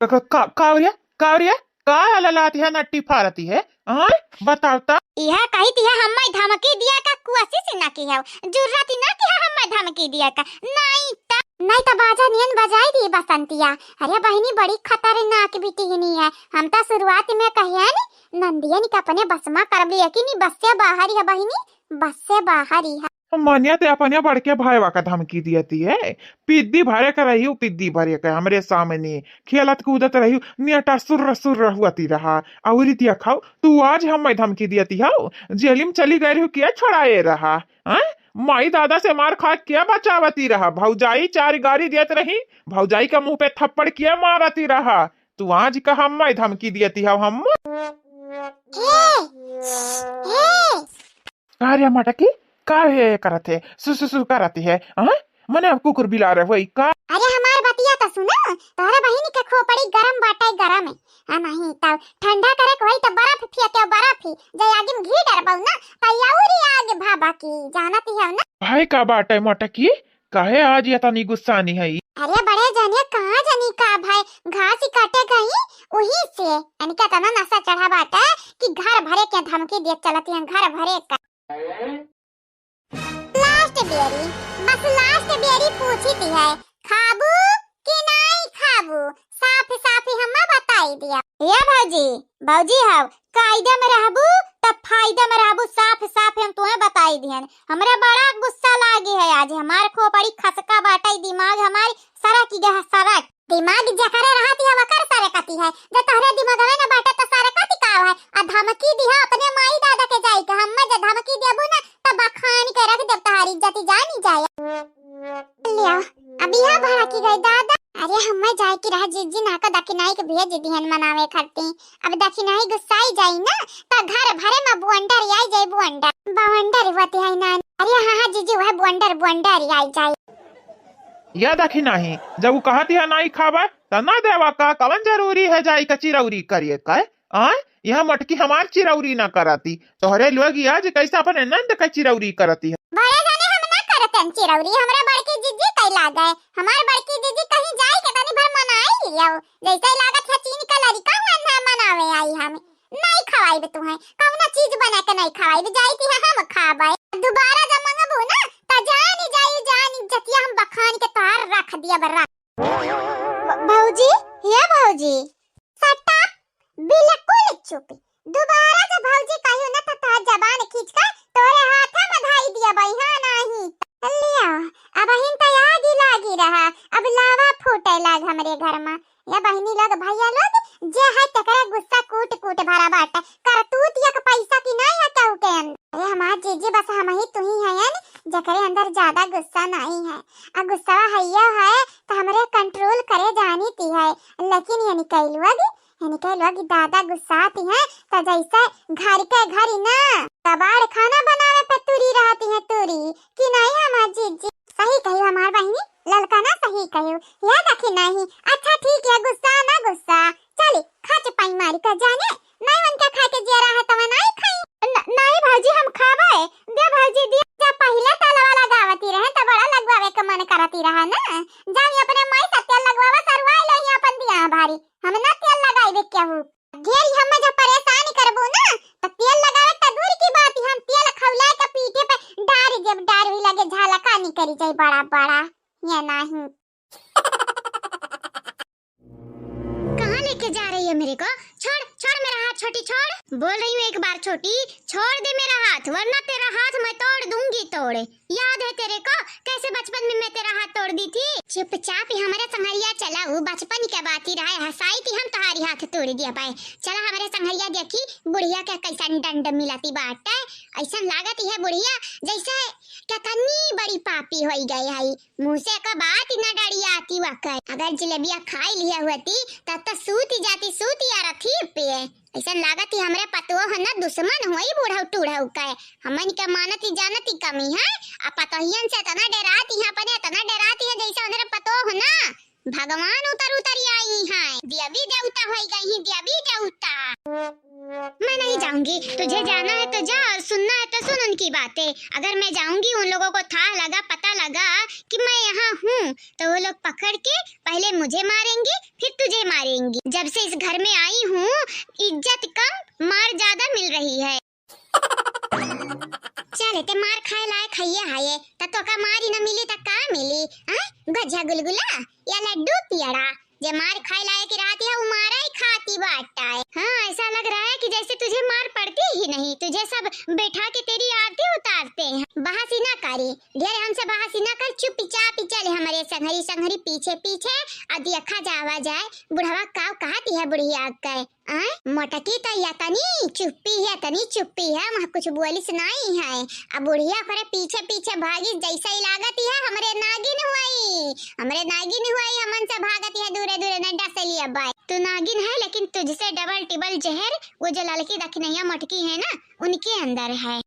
का, का, कावरिया, कावरिया, का ललाती है, नट्टी फारती है? हाँ, बताओ तो। यह कही थी है, हम्मे धमकी दिया का कोशिश ना की है, जुर्रत ना की है हम्मे धमकी दिया का। नहीं तो, नहीं तो बाजा नियन बजाई दी बसंतिया। अरे बहिनी, बड़ी खतरनाक बिटिहनी है। हम तो शुरुआत में कहे नी, नंदियन के अपने बस में करब, लेकिन ई बस से बाहर ही है बहिनी, बस से बाहर ही है। मनिया ते अपने बड़के भाईवा का धमकी दियती है। पिद्दी भरे के रही, पिद्दी भरे के हमरे सामने खेलत कूदत रही, नेटा सुर्र सुर्र हुअती रहा। अउरी दिया खाओ, तू आज हम्मे धमकी दियती हो, जेलिम चली गई रही, किया छोड़ाए रहा? हैं? माई दादा से मार खा किया बचावती रहा? भौजाई चार गारी दियत रही, भौजाई का मुंह पे थप्पड़ किया मारती रहा? तू आज का हम्मे धमकी दियती हो हम? हे, हे। का रे मटकी, का हे करत है? सु, सु, सु करत है, हाँ? मने कुकुर बिलार होई का? अरे हमार बतिया तो सुना, तोहरा बहिनी के खोपड़ी गरम बाटे, गरम है। हाँ, नहीं तो ठंडा करे के होई तो बर्फ फेंके, बर्फ ही। जे आगे में घी डरबऊ ना, तो अउरी आगे भाभा की, जानती हो ना? भाई का बाटे मटकी, काहे आज ये तनी गुस्सानी है? अरे बड़े जने, कहाँ जनी का भाई, घास ही काटे गई, वही से इनके तना नशा चढ़ा बाटे कि घर भरे के धमकी दिए चलती हैं, घर भरे का। लास्ट बेरी, बस लास्ट बेरी पूछी थी है, खाबू कि नहीं खाबू? साफ साफ ही हमें बताई दिया। ए भौजी, भौजी हव, कायदे में रहबू त फायदे में रहबू, साफ साफ हम तुम्हें बताई दिहन। हमरा बड़ा गुस्सा लागी है आज, हमार खोपड़ी खसका बाटे, दिमाग हमारी सरक गया है, सरक। दिमाग जकरे रहती है, वकर सरकती है। जे तोहरे दिमागवे न बाटे, त सरकती का है? आ धमकी दिहा अपने माई दादा के जाई के, हम्मे जे धमकी देबू ना, त बखान के रख देब तोहार इज्जत जानी जाए। लिया, अब यह भड़की गई दादा। अरे, हम्मे जाए की रहा, जिज्जी ना का दखिनाई के भेज दिहन मनावे खातिर। अब दखिनाई गुस्साई जाई ना, त घर भरे में बुअंडर आई जाई, बुअंडर। बवंडर होती है ना। अरे हाँ, हाँ, जिज्जी, वह बुअंडर, बुअंडर आई जाई। या देखी नाही, जब उ कहती है नाही खाबे, त ना देवा का, कवन जरूरी है जाई के चिरौरी करिए का? आय, यह मटकी हमार चिरौरी ना कराती, तोहरे लोग आज कैसे अपने नंद के चिरौरी करती है। बड़े जाने हम ना करतन चिरौरी, हमरा बड़की जिज्जी कई लागे। हमार बड़की जिज्जी कहीं जाई के तनी भर मनाई लियो, जैसे लागत है चीन का लड़का नन्हा मनावे आई हम। नहीं खवाइब तुहे, कौनो चीज बना के नहीं खवाइब, जाई थी हम खाबे। दोबारा जब मंगबू ना, त जानी जाई, जानी जतिया हम बखान के तोहार रख दिया बर्रा। भ-, भौजी, हे भौजी। Shut up, बिल्कुल चुप। दोबारा जब भौजी कहियो ना, त तोहार जबान खींच के तोरे हाथे में धाई दिया बई, हाँ नहीं। लिया, अब हिन त आगी लागी रहा, अब लावा फूटे लाग हमरे घर में। या बहिनी लोग, भैया लोग, जे है तेकरे गुस्सा कूट कूट भरा बाटे। करतूत या के पैसा की नाई है केहू के अंदर। अरे हमार जीजी, बस हम ही तुही हयन जेकरे अंदर ज्यादा गुस्सा नाई है। आ गुस्सा हैया है त हमरे control करे जानी ती है, लेकिन ये निकल लोग, ये निकल लोग दादा गुस्साती है त जैसे घर के घर ही ना कबाड़ खाना बनावे पे तुरी रहती है, तुरी की नाई हमार जीजी। सही कही हमार बहिनी, ललका ना सही कही। या देखी नाही, अच्छा ठीक है, गुस्सा ना गुस्सा, चली खच पाई मारी का जाने, नहीं उनके खाए के जिया रहा तब नहीं खाई। न-, नहीं भौजी, हम खाबे, दे भौजी, दे। जब पहले तालवा लगावती रहे त बड़ा लगवावे के मन करती रहा ना, जाओ अपने माई से तेल लगवावा, सरवाई लो ही अपन दिया भारी, हम ना तेल लगाई दे केहू। ढेर ही हमें जब परेशान करबू ना, त तेल लगावे त दूर करी जाई बड़ा बड़ा, ये नहीं। कहाँ लेके जा रही है मेरे को? छोड़, छोड़ मेरा हाथ छोटी, छोड़। बोल रही हूँ एक बार छोटी, छोड़ दे मेरा हाथ, वरना तेरा हाथ मैं तोड़ दूंगी तोड़। याद है तेरे को कैसे बचपन में मैं तेरा हाथ तोड़ दी थी? चुपचाप ही हमरे संघरिया चला, वो बचपन के बात ही रहे, हंसाई थी हम तोहारी हाथ तोड़ दिया पाए। चला हमरे संघरिया देखी बुढ़िया के कैसन दंड मिलती बाटे। ऐसन लागत है बुढ़िया जैसे कितनी बड़ी पापी होई गई है। मुँह से का बात ही ना डरियाती वकर। अगर जिलेबिया खाई लिया होती, तब तो सूती जाती, सूती अरथी पे। ऐसन लागत ही हमरे पतोह ना दुश्मन होई बुढ़ऊ टूढ़ऊ के। हमन के मानती जानती कमी है, आ पतोहियन से इतना डराती है, अपने इतना डराती है, जैसे उनरे पतोह ना भगवान उतर उतर आई हैं, देवी देवता होई गई हैं, देवी देवता। मैं नहीं जाऊंगी, तुझे जाना है तो जा और सुनना है तो सुन उनकी बातें। अगर मैं जाऊंगी, उन लोगों को था लगा, पता लगा कि मैं यहाँ हूँ, तो वो लोग पकड़ के पहले मुझे मारेंगे, फिर तुझे मारेंगे। जब से इस घर में आई हूँ, इज्जत कम, मार ज्यादा मिल रही है। चले ते मार खाए लायक हइये हये, त तोका मार ही न मिली त का मिली? हाँ? गझा गुलगुला या लड्डू पियड़ा, जे मार खाए लायक रहती है, वो मारा ही खाती बाटा है। हाँ, ऐसा लग रहा है कि जैसे तुझे मार पड़ती ही नहीं, तुझे सब बैठा के तेरी आरती उतारते हैं। बहस ही ना करी, ढेर हमसे बहस ही ना कर, चुपचाप ही चले हमरे संघरी संघरी पीछे पीछे, आ देखा जावा जाए बुढ़वा काव कहती है बुढ़िया के। आय, मोटकी तो यतनी चुप्पी है, यतनी चुप्पी है, वहाँ कुछ बोलिस नाई है। अब बुढ़िया ओकरे पीछे पीछे भागी, जैसे ही लागत है हमरे नागिन हुई, हमरे नागिन हुई, हमन से भागत है दूरे दूरे, न डस लिया बाय। तू नागिन है, लेकिन तुझसे डबल टिबल जहर वो जो ललकी दखिनैया मोटकी है ना, उनके अंदर है।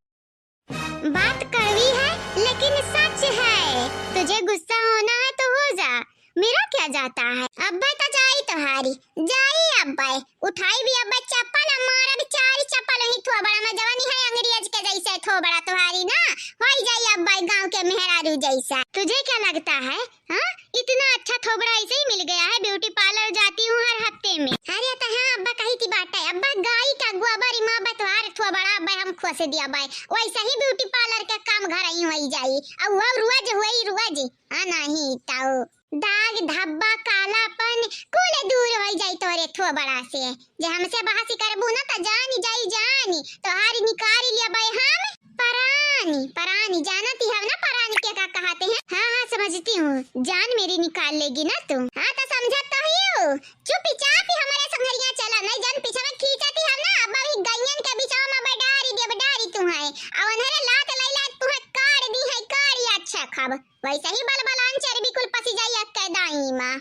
बात कड़वी है, लेकिन सच है। तुझे गुस्सा होना है तो हो जा, मेरा क्या जाता है। अब्बे तो जाई तोहारी, जाई अब्बे, उठाई भी अब्बे चप्पल, मारा भी चार चप्पल वही थोबड़ा में, जवानी है अंग्रेज के जैसे थोबड़ा तोहारी ना, होई जाई अब्बे गाँव के मेहरारू जैसा। तुझे क्या लगता है, हाँ? इतना अच्छा थोबड़ा ऐसे ही मिल गया है, ब्यूटी पार्लर जाती हूँ हर हफ्ते में। अरे तो हाँ, अब्बा कही थी बात है, अब्बा गाई का गोबर इमा बतवार थोबड़ा अब्बा हम खोस दिया बाय, वैसे ही ब्यूटी पार्लर का काम घर ही होई जाई। अब वो रोज होई रोज, हाँ नहीं ताऊ, दाग धब्बा कालापन कुल दूर होई जाई तोरे थोबड़ा से। जे हमसे बहसी करबू ना त जानी जाई जानी, तोहारी निकाल लिया बाय हम। परानी, परानी, जानती हो ना परानी के का कहते हैं? हाँ, हाँ, समझती हूँ। जान मेरी निकाल लेगी ना तू? हाँ, तो समझत तो ही हो। चुपचाप ही हमारे संघरिया चला, नहीं जान पीछे में खींचती हम ना, अब अभी गइयन के बिचवा में बडारी देब, डारी तू है। अब उन्हें लात लाई लात तू है, काट दी है, काड़ी अच्छा खाब। वैसे ही बलबलान चर्बी कुल पसी जाई अक्के दाई माँ।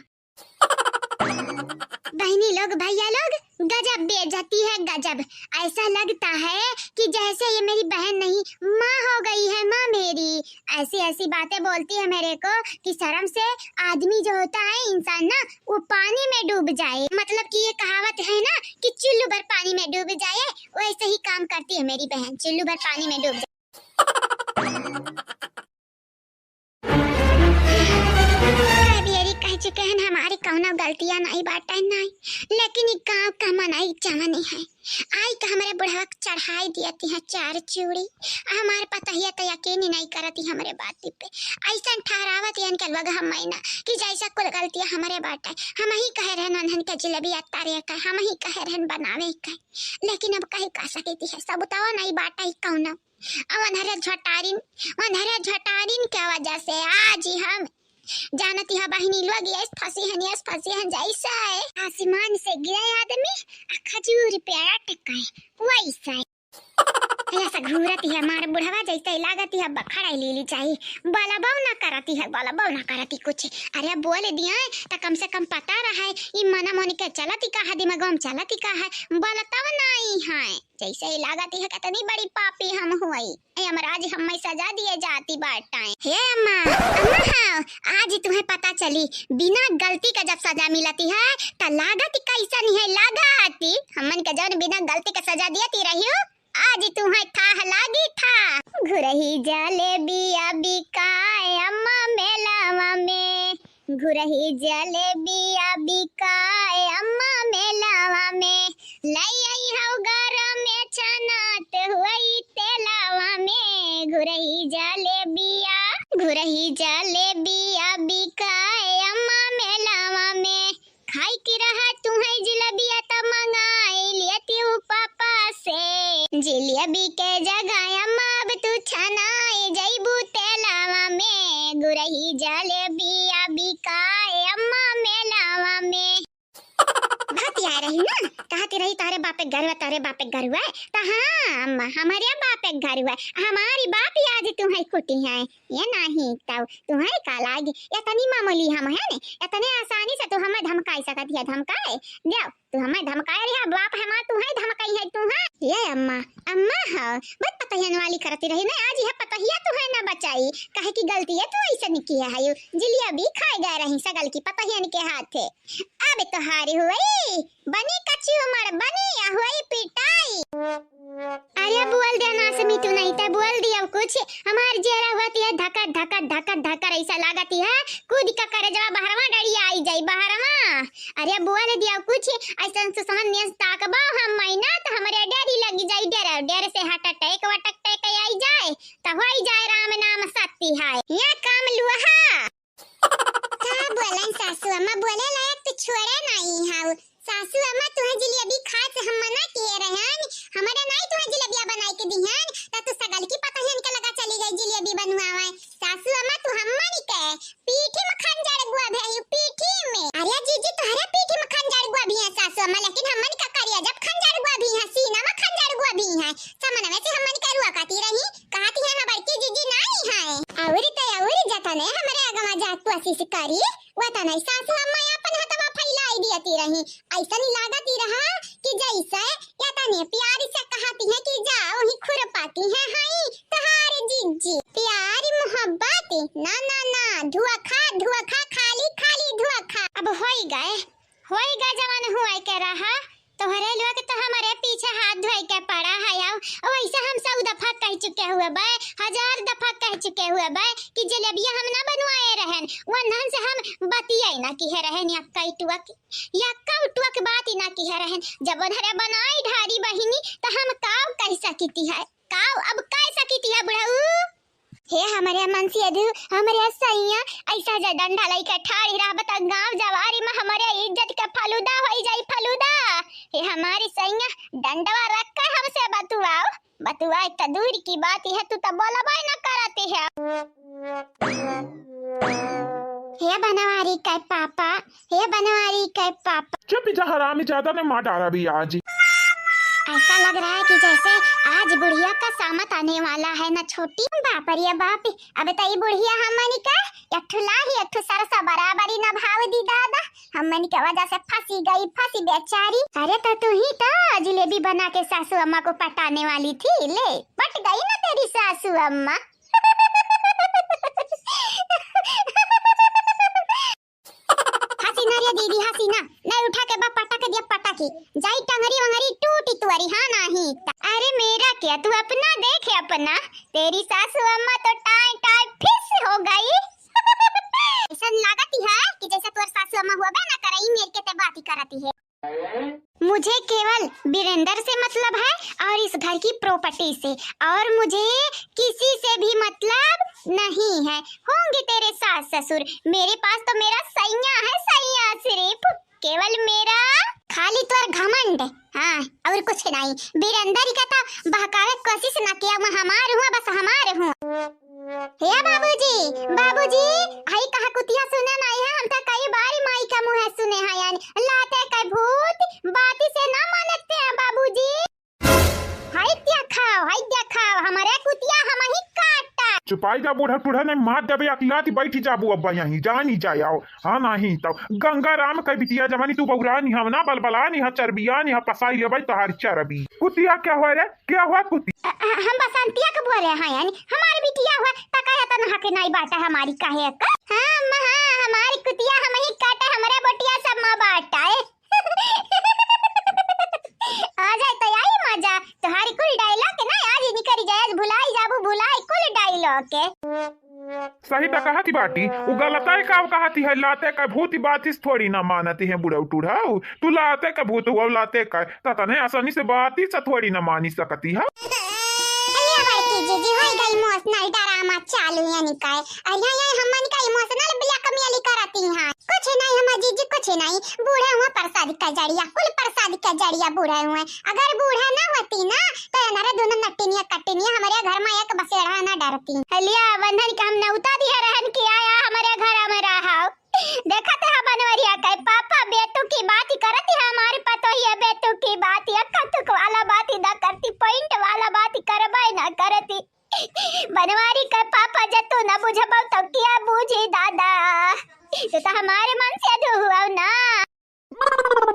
बहनी लोग, भैया लोग, गजब बेइज्जती है, गजब। ऐसा लगता है कि जैसे ये मेरी बहन नहीं, माँ हो गई है, माँ मेरी। ऐसी ऐसी बातें बोलती है मेरे को कि शर्म से आदमी जो होता है, इंसान ना, वो पानी में डूब जाए। मतलब कि ये कहावत है ना कि चुल्लू भर पानी में डूब जाए, वैसे ही काम करती है मेरी बहन, चुल्लू भर पानी में डूब जाए। कई बेरी कह चुके हन, हमारी कौनो गलतियाँ नाई बाटे नाई, लेकिन ई गाँव का मनई जवनी है, आई के हमरे बुढ़वा के चढ़ाई दियती है चार चूड़ी। हमार पतहिया त यकीन ही नाई करती हमरे बाती पे, ऐसन ठहरावत यन के लोग हम मैना कि जैसा कुल गलतियाँ हमरे बाटे। हम ही कहे रहन उन्हन के जिलेबी अत्तारे के, हम ही कहे रहन बनावे के, लेकिन अब कही का सकती है, सबूतवा नाई बाटे कौनो। अब अन्हरे झटारिन, अन्हरे झटारिन के वजह से आज ही हम जानती है बहिनी लोग, यस फंसी हन, यस फंसी हन, जैसे आसमान से गिरे आदमी आ खजूर पे अटके, वैसे। ऐसा घूरती है मार बुढ़वा, जैसे लागती है बखड़ा ले ली चाहिए। बोला बहू ना करती है, बोला बहू ना करती कुछ। अरे बोल दिया त कम से कम पता रहे, ई मना मन के चलती का है, दिमागों में चलती का है, बोला तब नाई है। जैसे ही लागत है कितनी बड़ी पापी हम हुई। ए यमराज, हमें सजा दिए जाती बाटे। हे अम्मा, अम्मा हाँ, आज तुम्हें पता चली, बिना गलती का जब सजा मिलती है, त लागत कैसन है, लागत। हमन के जौन बिना गलती का सजा दियती रही हो, आज तुम्हें थाह लागी था। घुरही जलेबिया बिकाए अम्मा मेलावा में, घुरही जलेबिया बिकाए अम्मा मेलावा में, लई आई हौ घर में छनात हुई तेलावा में। घुरही जलेबिया, घुरही जिलेबी के जगह अम्मा अब तू छनाए जइबू तेलावा में, गुरही जलेबिया बिकाए अम्मा मेलावा में। बतिया रही ना, कहती रही तोहरे बापे घर हुआ, तोहरे बापे घर हुआ। त हाँ अम्मा, हमरे बापे घर हुआ, हमारी बाप ही आज तू है कुटी है। ये नाही तउ तुम्हारे का लागी, इतनी मामूली हम है ने, इतने आसानी से तू हमें धमकाई सकत है, धमकाए देव तू हमें धमकाए रही, बाप हमार तू है धमकाई है तू है। ये अम्मा, अम्मा हो, बस पतहियन वाली करती रही ना, आज यह पतहिया तू है ना बचाई, काहे की गलती है तू ऐसे निकी है, जिलेबी खाए गए रही सगल की पतहियन के हाथे। अब तोहारी हुई बनी कच्ची उमर बनी या हुई पिटाई। अरे बोल दे ना से मीठू, नहीं तो बोल दिया कुछ। हमार जेरा हुआ तिया धकर धकर धकर धकर ऐसा लागत है, कूद का करे जवा बहरवा डरिया आई जाई बहरवा। अरे बोल दिया कुछ, ऐसा सुसहन नियस ताकबा हम मैना तो हमरे डेरी लगी जाई, डेर डेर से हार्ट अटैक वटक अटैक आई जाए, तो होई जाए राम नाम सत्य है। ये काम लुहा। का बोलन सासू अम्मा, बोले लायक तो छोड़े नहीं हाउ। सासू अम्मा, तुहे जिलेबी खाए से हम मना किए रहन, हमारे नहीं तुहे जिलेबिया बनाए के दिहन, त तू सगल की पतहियन के लगा चली गई जिलेबी बनवावे। सासू अम्मा, तू हमनी के पीठी में खंजर गुआ भी है, पीठी में। अरे जीजी, तोहरे पीठी में खंजर गुआ भी है सासू अम्मा, लेकिन हमनी का करिया जब खंजर गुआ भी है, सीना में खंजर गुआ भी है, समनवे से हमनी का रुआ काटी रही। कहती है ना बड़की जीजी नाई है। अउरी त अउरी जतने हमरे अगवा जात कोशिश करी, वतने सासू अम्मा अपन हथवा फैलाई दियती रही। ऐसन लागती रहा कि जैसे यतने प्यार से कहती है कि जाओ ही खुरपाती है, हाय तोहार जिज्जी। प्यार मोहब्बत ना, ना, ना, धोखा, धोखा, खाली, खाली धोखा। अब होई गए, होई गए जवन हुए के रहा। तोहरे लोग तो हमरे पीछे हाथ धोए के पड़ा है। आओ, वैसे हम सौ दफा कह चुके हुए बे, हजार दफा कह चुके हुए बे कि जलेबिया हम ना बनवाए रहन, वन्हन से हम बतियाई ना किहे रहन। या कई टुअक, या कब टुअक बात ही ना किहे रहन। जब उधरे बनाई ढारी बहिनी, तो हम काव कह सकिती है, काव अब कह सकिती है बुढ़ऊ। हे हमरे मनसेधु, हमरे सैया, ऐसा जे डंडा लइके ठाड़ी रहब त गाँव जवारी में हमरे इज्जत के फलूदा होई जाई, फलूदा। हे हमारी सैया, डंडवा रख के हमसे बतुआओ, बतुआ एक तो दूर की बात है, तू तो बोलबे न करती है। हे बनवारी के पापा, हे बनवारी के पापा। चुप जा हरामी, ज्यादा ने मार डारा भी आज। ऐसा लग रहा है कि जैसे आज बुढ़िया का सामत आने वाला है ना छोटी। बाप रे बाप, अब तो ये बुढ़िया हमनी का एक ठो लाही, एक ठो सरसा बराबरी न भाव दी दादा। हमनी के वजह से फंसी गई, फंसी बेचारी। अरे तो तू ही तो जिलेबी बना के सासू अम्मा को पटाने वाली थी, ले पट गई ना तेरी सासू अम्मा। हंसी ना रे दीदी, हंसी ना। नहीं उठा के बा पटक दिया पटाकी। जाई टंगरी वंगरी टूटी तुअरी, हाँ नाही त। अरे मेरा क्या, तू अपना देखे अपना। तेरी सासू अम्मा तो टाई टाई फिस हो गई। ऐसन लागती है कि जैसे तोर सासू अम्मा हुआ बे ना करई, मेर के ते बात ही करती है। मुझे केवल बीरेंद्र से मतलब है और इस घर की प्रॉपर्टी से, और मुझे किसी से भी मतलब नहीं है। होंगे तेरे सास ससुर, मेरे पास तो मेरा सैया है, सैया सिर्फ, केवल मेरा। खाली तोर घमंड, हाँ, और कुछ नहीं। बीरेंद्र का तो बहकावे कोशिश ना किया, मैं हमार हूँ, बस हमार हूँ। हे बाबूजी, बाबूजी, हई कहा कुतिया सुने नाई है, हम तो कई बारी माई का मुँह सुने हैं यानी, लाते के भूत बाती से ना मानते हैं बाबूजी। हई देखाओ, हई देखाओ, हमारे कुतिया हम ही काटा। चुपाई जा बूढ़ा टूढ़ा, नहीं मार देबे अकलाती, बैठी जाबू अब यहीं, जानी जाओ। हाँ नाही तो गंगा राम के बिटिया जवानी तू बौरानी हम ना बलबलानी हा चरबियानी हा पसाई लेबै तोहार चरबी। कुतिया क्या हुआ रे? क्या हुआ कुतिया? अ, अ, हम बसंतिया के बोले हैं यानी हमार बिटिया हुआ त कहे तन हक नहीं बाटा हमारी कहे का। हाँ अम्मा हाँ, हमारी कुतिया हम ही काटे, हमरे बोटिया सब माँ बाटा है। आ जाए तो आई मजा, तोहारी कुल डायलॉग के ना आज ही निकल जाए, आज भुलाई जाबू भुलाई कुल डायलॉग के। सही त कहती बाटी, उ गलत है का कहती है, लाते का भूत बातिस थोड़ी ना मानती है बुढ़ऊ टूढ़ऊ, तू लाते का भूत हुआ लाते का, त तने आसानी से बातिस थोड़ी ना मानी सकती है। अरे बड़की जीजी, होई गई इमोशनल ड्रामा चालू यानी का, अरे ये हमन का इमोशनल ब्लैकमेल करती हैं, कुछ नहीं हम जीजी कुछ नहीं, बूढ़े हुए प्रसाद का जड़िया, कुल प्रसाद का जड़िया बूढ़े हुए। अगर बूढ़े ना होती ना, तो एनरे दोनों नटिनिया कटिनिया हमरे घर में एक बसेड़ा ना डरती। हलिया बंधन के हम नौता दिया रहन कि आया हमरे घर में रहा। देखत है बनवरिया के पापा बेतुकी बात करत है, हमारी पतोहिया बेतुकी बात, अक्का तुक वाला बात ना करती, point वाला बात करबे ना करती। बनवारी के पापा, जे तू ना बुझबो तो क्या बूझी दादा? तू तो हमारे मन से अधू हुआ ना।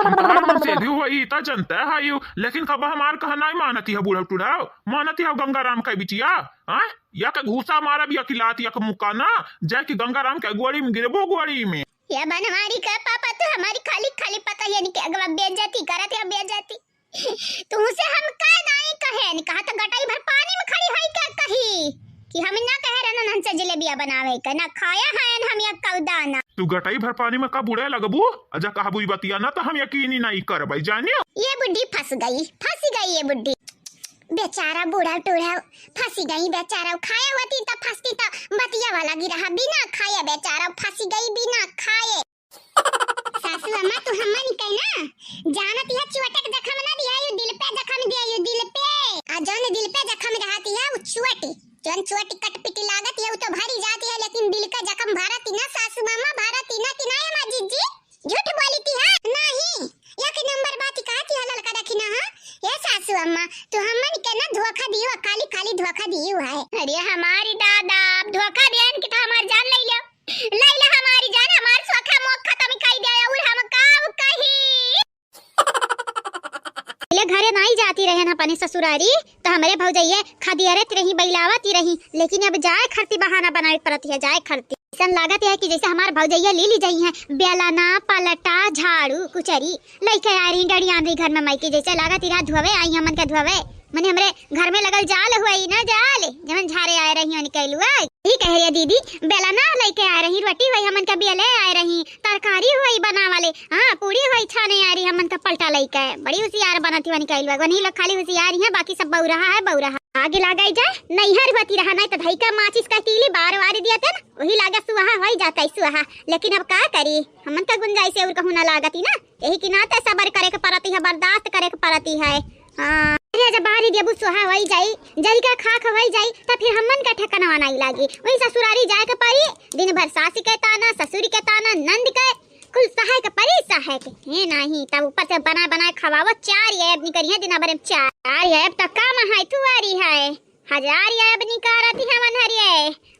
हमार मन से अधू हुआ, ई तो जनता है यू, लेकिन कब हमार कहा नहीं मानती है बूढ़ा टूढ़ा, मानती है गंगाराम का बिटिया, हाँ? या के घूसा मारा भी अकिलात या के मुक्का ना, जाके गंगाराम के गोड़ी में गिरबो गोड़ी में। या बनवारी के पापा, तू हमारी खाली, खाली पतोहियन के अगवा बेइज्जती करत है, बेइज्जती। तुमसे हम कह दाई कहेन, कहा तो गटाई भर पानी में खड़ी है क्या कही कि हम ना कहे रहन हंसे जलेबिया बनावे के, ना खाया है हम या कौदाना। तू गटाई भर पानी में कब उड़े लगबू? अजा कहबू ई बतिया ना तो हम यकीन ही नहीं करबै, जानियो। ये बुढ़ी फंस गई, फंस गई ये बुढ़ी। बेचारा बूढ़ा टूढ़ा फंसी गई, बेचारा खाया होती तो फंसती तो बतिया वाला गिरा, बिना खाए बेचारा फंसी गई, बिना खाए। सासू अम्मा, तू हमन के ना जानत यह चोट के जख्म ना दिया, यू दिल पे जख्म दिया, यू दिल पे। आ जौन दिल पे जख्म रहती है, वो चोट, जौन चोट कटपिटी लागत है, वो तो भरी जाती है, लेकिन दिल का जख्म भरती ना सासू अम्मा, भरती ना कि ना अम्मा जीजी? झूठ बोली थी, हाँ? नहीं, एक नंबर बात कहा थी, ललका रखी ना, हाँ? ये सासू अम्मा, तू हमन के ना धोखा दियो, खाली खाली धोखा दियो है। अरे हमारी दादा, अब धोखा देन कि तो हमार जान ले लो। लैला हमारी जान, हमार सोखा मोख खत्म कई दे, और हम काव कही? पहले घरे नाई जाती रहे ना अपने ससुरारी, तो हमरे भौजैया खदियरत रही, बैलावत ही रही, लेकिन अब जाए खरती बहाना बनावे पड़त है, जाए खरती। ऐसन लागत है कि जैसे हमार भौजैया ले ली जाई है, बेलना, पलटा, झाड़ू, कुचरी, लइके आ रही, डड़ियान रही घर में माई के, जैसे लागत ही रात धोवे आई हमन के धोवे। मने हमरे घर में लगल जाल हुआ ही ना जाल, जवन झारे आए रही उनके लुआ। यही कह रही दीदी, बेलना लइके आए रही, रोटी हुई हमन के बेले आए रही, तरकारी हुई बनावले, हाँ, पूड़ी हुई छाने आए रही हमन के पलटा लइके। बड़ी होशियार बनत ही उनके लुआ। वही लोग खाली होशियार ही हैं, बाकी सब बौरहा है, बौरहा। आगे लागे जाए, नैहर होती रहा, नहीं तो धई का माचिस का तीली बार वारी दिया था ना, वही लागे सुहा होई जाता है, सुहा। लेकिन अब का करी, हमन का गुंजाइश और कहूँ ना लागती ना, यही के नाते सबर करे के पड़ती है, बर्दाश्त करे के पड़ती है। हाँ, अरे जब बारी देबू सुहा होई जाई, जरी का खाक होई जाई, तो फिर हमन का ठिकाना नहीं लागी। वही ससुरारी जाए के पड़ी, दिन भर सास के ताना, ससुर के ताना, नंद के, कुल सहाय के परी सहाय के, हे नाही, तब ऊपर से बना बना खवावो, चार ये अब निकरी है दिन भर में चार। चार ये अब तक काम है, तू आ रही है, हजार ये अब निकारती है वनहरिए।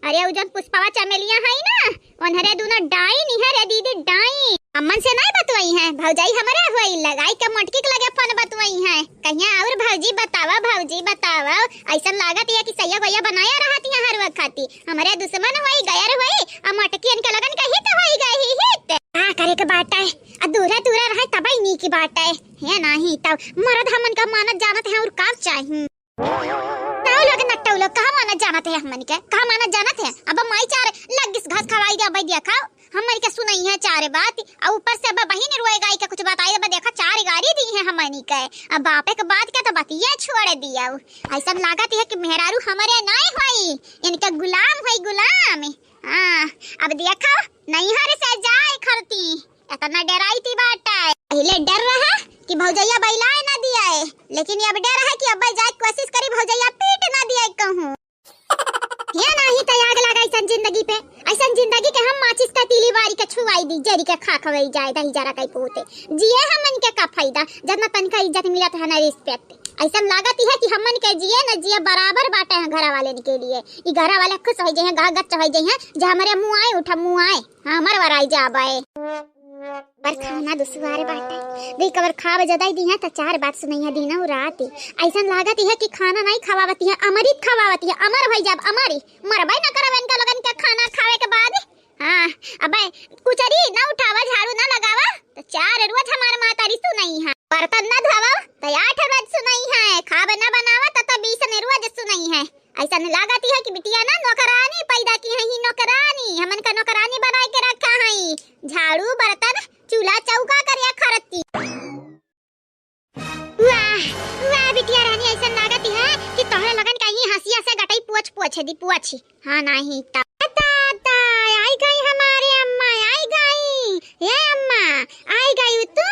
अरे उ जौन पुष्पवा चमेलिया है ना, वनहरे दूनो डाइन है रे दीदी, डाइन। अम्मन से नहीं बतवाई है, भौजाई हमरे हुई लगाई के मोटकी के लगे फोन बतवाई है, कहिया और भौजी बतावा, भौजी बतावा। ऐसन लागत है कि सैया गोया बनाया रहती है हर वक्त खाती। हमरे दुश्मन होई, गैर होई, आ मोटकियन के लगन के हित होई गई हित। का करे के बाटे, आ दूरे दूरे रहे तबई नीक बाटे। हे नाही तब मरद हमन का मानत जानत है और का चाही? नौ लोग नट्टौ लोग कहाँ मानत जानत है हमन के, कहाँ मानत जानत है? अब माई चार लग घास खवाई दे, अब दिया खाओ। हमन के सुनई है चारे बात, आ ऊपर से अब बहिन रोए गाई के कुछ बताई, अब देखा चार गारी दी है हमनी के। अब बापे के बात के तो बतिया छोड़ दिया। ऐसन लागत है कि मेहरारू हमरे नाय होई, इनके गुलाम होई गुलाम। हाँ, अब देखा नैहर से जाए खरती, इतना डराई थी बाटे। पहले डर रहा कि भौजैया बैलाए ना दिया है, लेकिन अब डर है कि अब जाए कोशिश करी भौजैया पीट ना दिया कहूँ। या नाही त आग लगा ऐसन जिंदगी पे, ऐसन जिंदगी के हम माचिस का तीली बारी के छुआई दी, जरी के खाक होई जाए, दही जरा कई पूते। जिए हमन के का फायदा, जतना तनका इज्जत मिलत है ना respect। ऐसन लागत ही है कि हमन के जिए न जिए बराबर बाटे हैं घरा वाले के लिए। ई घरा वाले खुश होई जइहें, गह गच होई जइहें, जे हमरे मुँह आए उठा मुँह आए, हाँ, हमर वराई जाबे। पर खाना दुसवार बाटे। दुई कवर खाब जदाई दिहे त चार बात सुनइहे दिनौ रात। अइसन लागत इहे कि खाना नाई खवावत इहे, अमृत खवावत इहे, अमर भई जाब, अमर। मरबे न करब इनका लोगन के खाना खावे के बाद। हाँ, अबे कुचरी न उठावा, झाड़ू न लगावा, त चार रोज हमार महतारी सुनइहे। बर्तन न धोवा, त आठ रोज सुनइहे। खाब न बनावा, त, त बीस ने रोज सुनइहे। अइसन लागत है कि बिटिया ना नौकरानी पैदा की है, ही नौकरानी, हमन का नौकरानी बनाए के रखा है, झाड़ू, बर्तन, चूल्हा, चौका करिया खरती। वाह, वाह बिटिया रानी, अइसन लागत है कि तोहरे लगन का ही हंसिया से गटई पोछ पोछ दी, पोछ। हाँ, नाही त। ता, ता, आई गई हमारे अम्मा, आई गई। ए अम्मा, आई गयू तू?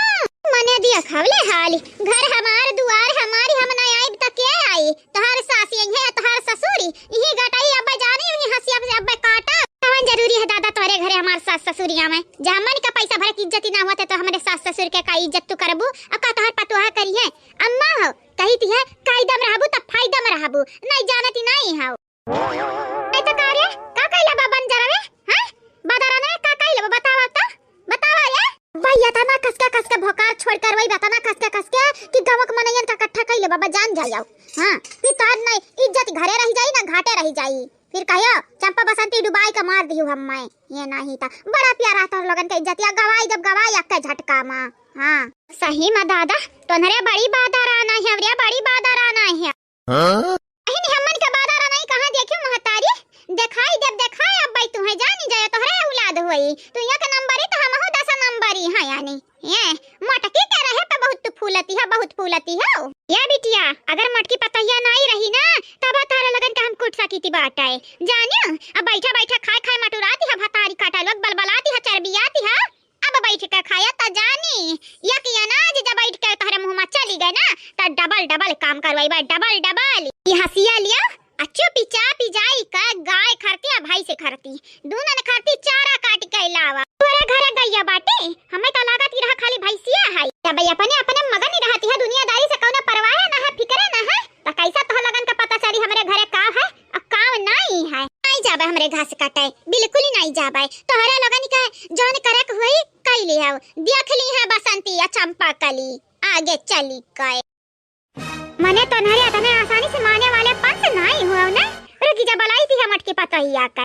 मने दिया खवले हाली, घर हमार, दुआर हमारी, हम ना आइब त के आई? तोहार सासी आई है, तोहार ससुरी, इही गटाई अब्बे जानी, इही हंसिया से अब्बे काटा। कवन जरूरी है दादा तोहरे घरे हमार सास ससुरिया में? जब हमन का पैसा भरे के इज्जत ही ना होते तो हमरे सास ससुर के का इज्जत तू करबू? अब का तोहार पतोहा करी है? अम्मा हो, कही थी है, कायदा में रहबू त फायदा में रहबू, नहीं जानती नहीं हो। ए तो का रे, का कइले बा बंजरवे? हैं? बदरने का कइले बा? बतावा तो, बतावा ये। भैया तना कसके कसके भोकार छोड़ कर वही बा, तना कसके कसके कि गाँव के मनैयन का इकट्ठा कइले बा, बा जान जाई आओ। हाँ, फिर तोहार नहीं इज्जत घरे रह जाई ना घाटे रह जाई। फिर कहियो चंपा बसंती डुबाई के मार दियो हम मैं। ये नहीं था, बड़ा प्यारा तोहर लोगन के इज्जतिया गवाई जब गवाई अक्के झटका मा। हाँ। सही मा दादा, तोहरे बड़ी बादर आना है, हमरे बड़ी बादर आना है। हाँ? अहिन हमन के बादर नहीं कहाँ देखियो महतारी, देखाई देब देखाई अब भाई तुम्हें जानी जाए तोहरे औलाद होई, तू एक नंबरी तो हमहू दस नंबरी है यानी। ये मोटकी के रहे पे बहुत तू फूलती है, बहुत फूलती हो। ये बिटिया, अगर मोटकी पतैया नहीं रही ना, तब तोहरे लगन के हम कुट सकी थी बाटे। जानियो, अब बैठा बैठा खाए खाए मटुराती है, भतारी काटा लोग बलबलाती है, चरबियाती है। अब बैठ के खाया त जानी, या कि अनाज जब बैठ के तोहरे मुँह में चली गए ना, त डबल डबल काम करवाई बा, डबल डबल। ये हंसिया लिया, आ चुपी चापी जाई का गाय खरती आ भैंस खरती, दूनन खरती चारा काट के लावा। तोरे घरे गैया बाटे, हमें त लागत ही रहा खाली भैंसिया है। तब अपने अपने मगन ही रहती है, दुनियादारी से कौनो परवाह ना है, फिक्रे ना है। त कैसा तोह लगन का पता चली हमरे घरे का है और का नाई है? नाई जाबे हमरे घास काटे, बिल्कुल ही नाई जाबे। तोहरे लगन का जौन करे के होई, कई ले आओ। देख ली है बसंती या चंपा कली, आगे चली गए। मने तोहरे इतने आसानी से माने वाले पंच नाई हुआ ने। रुकी जा, बुलाई थी हम मोटकी पतोहिया का।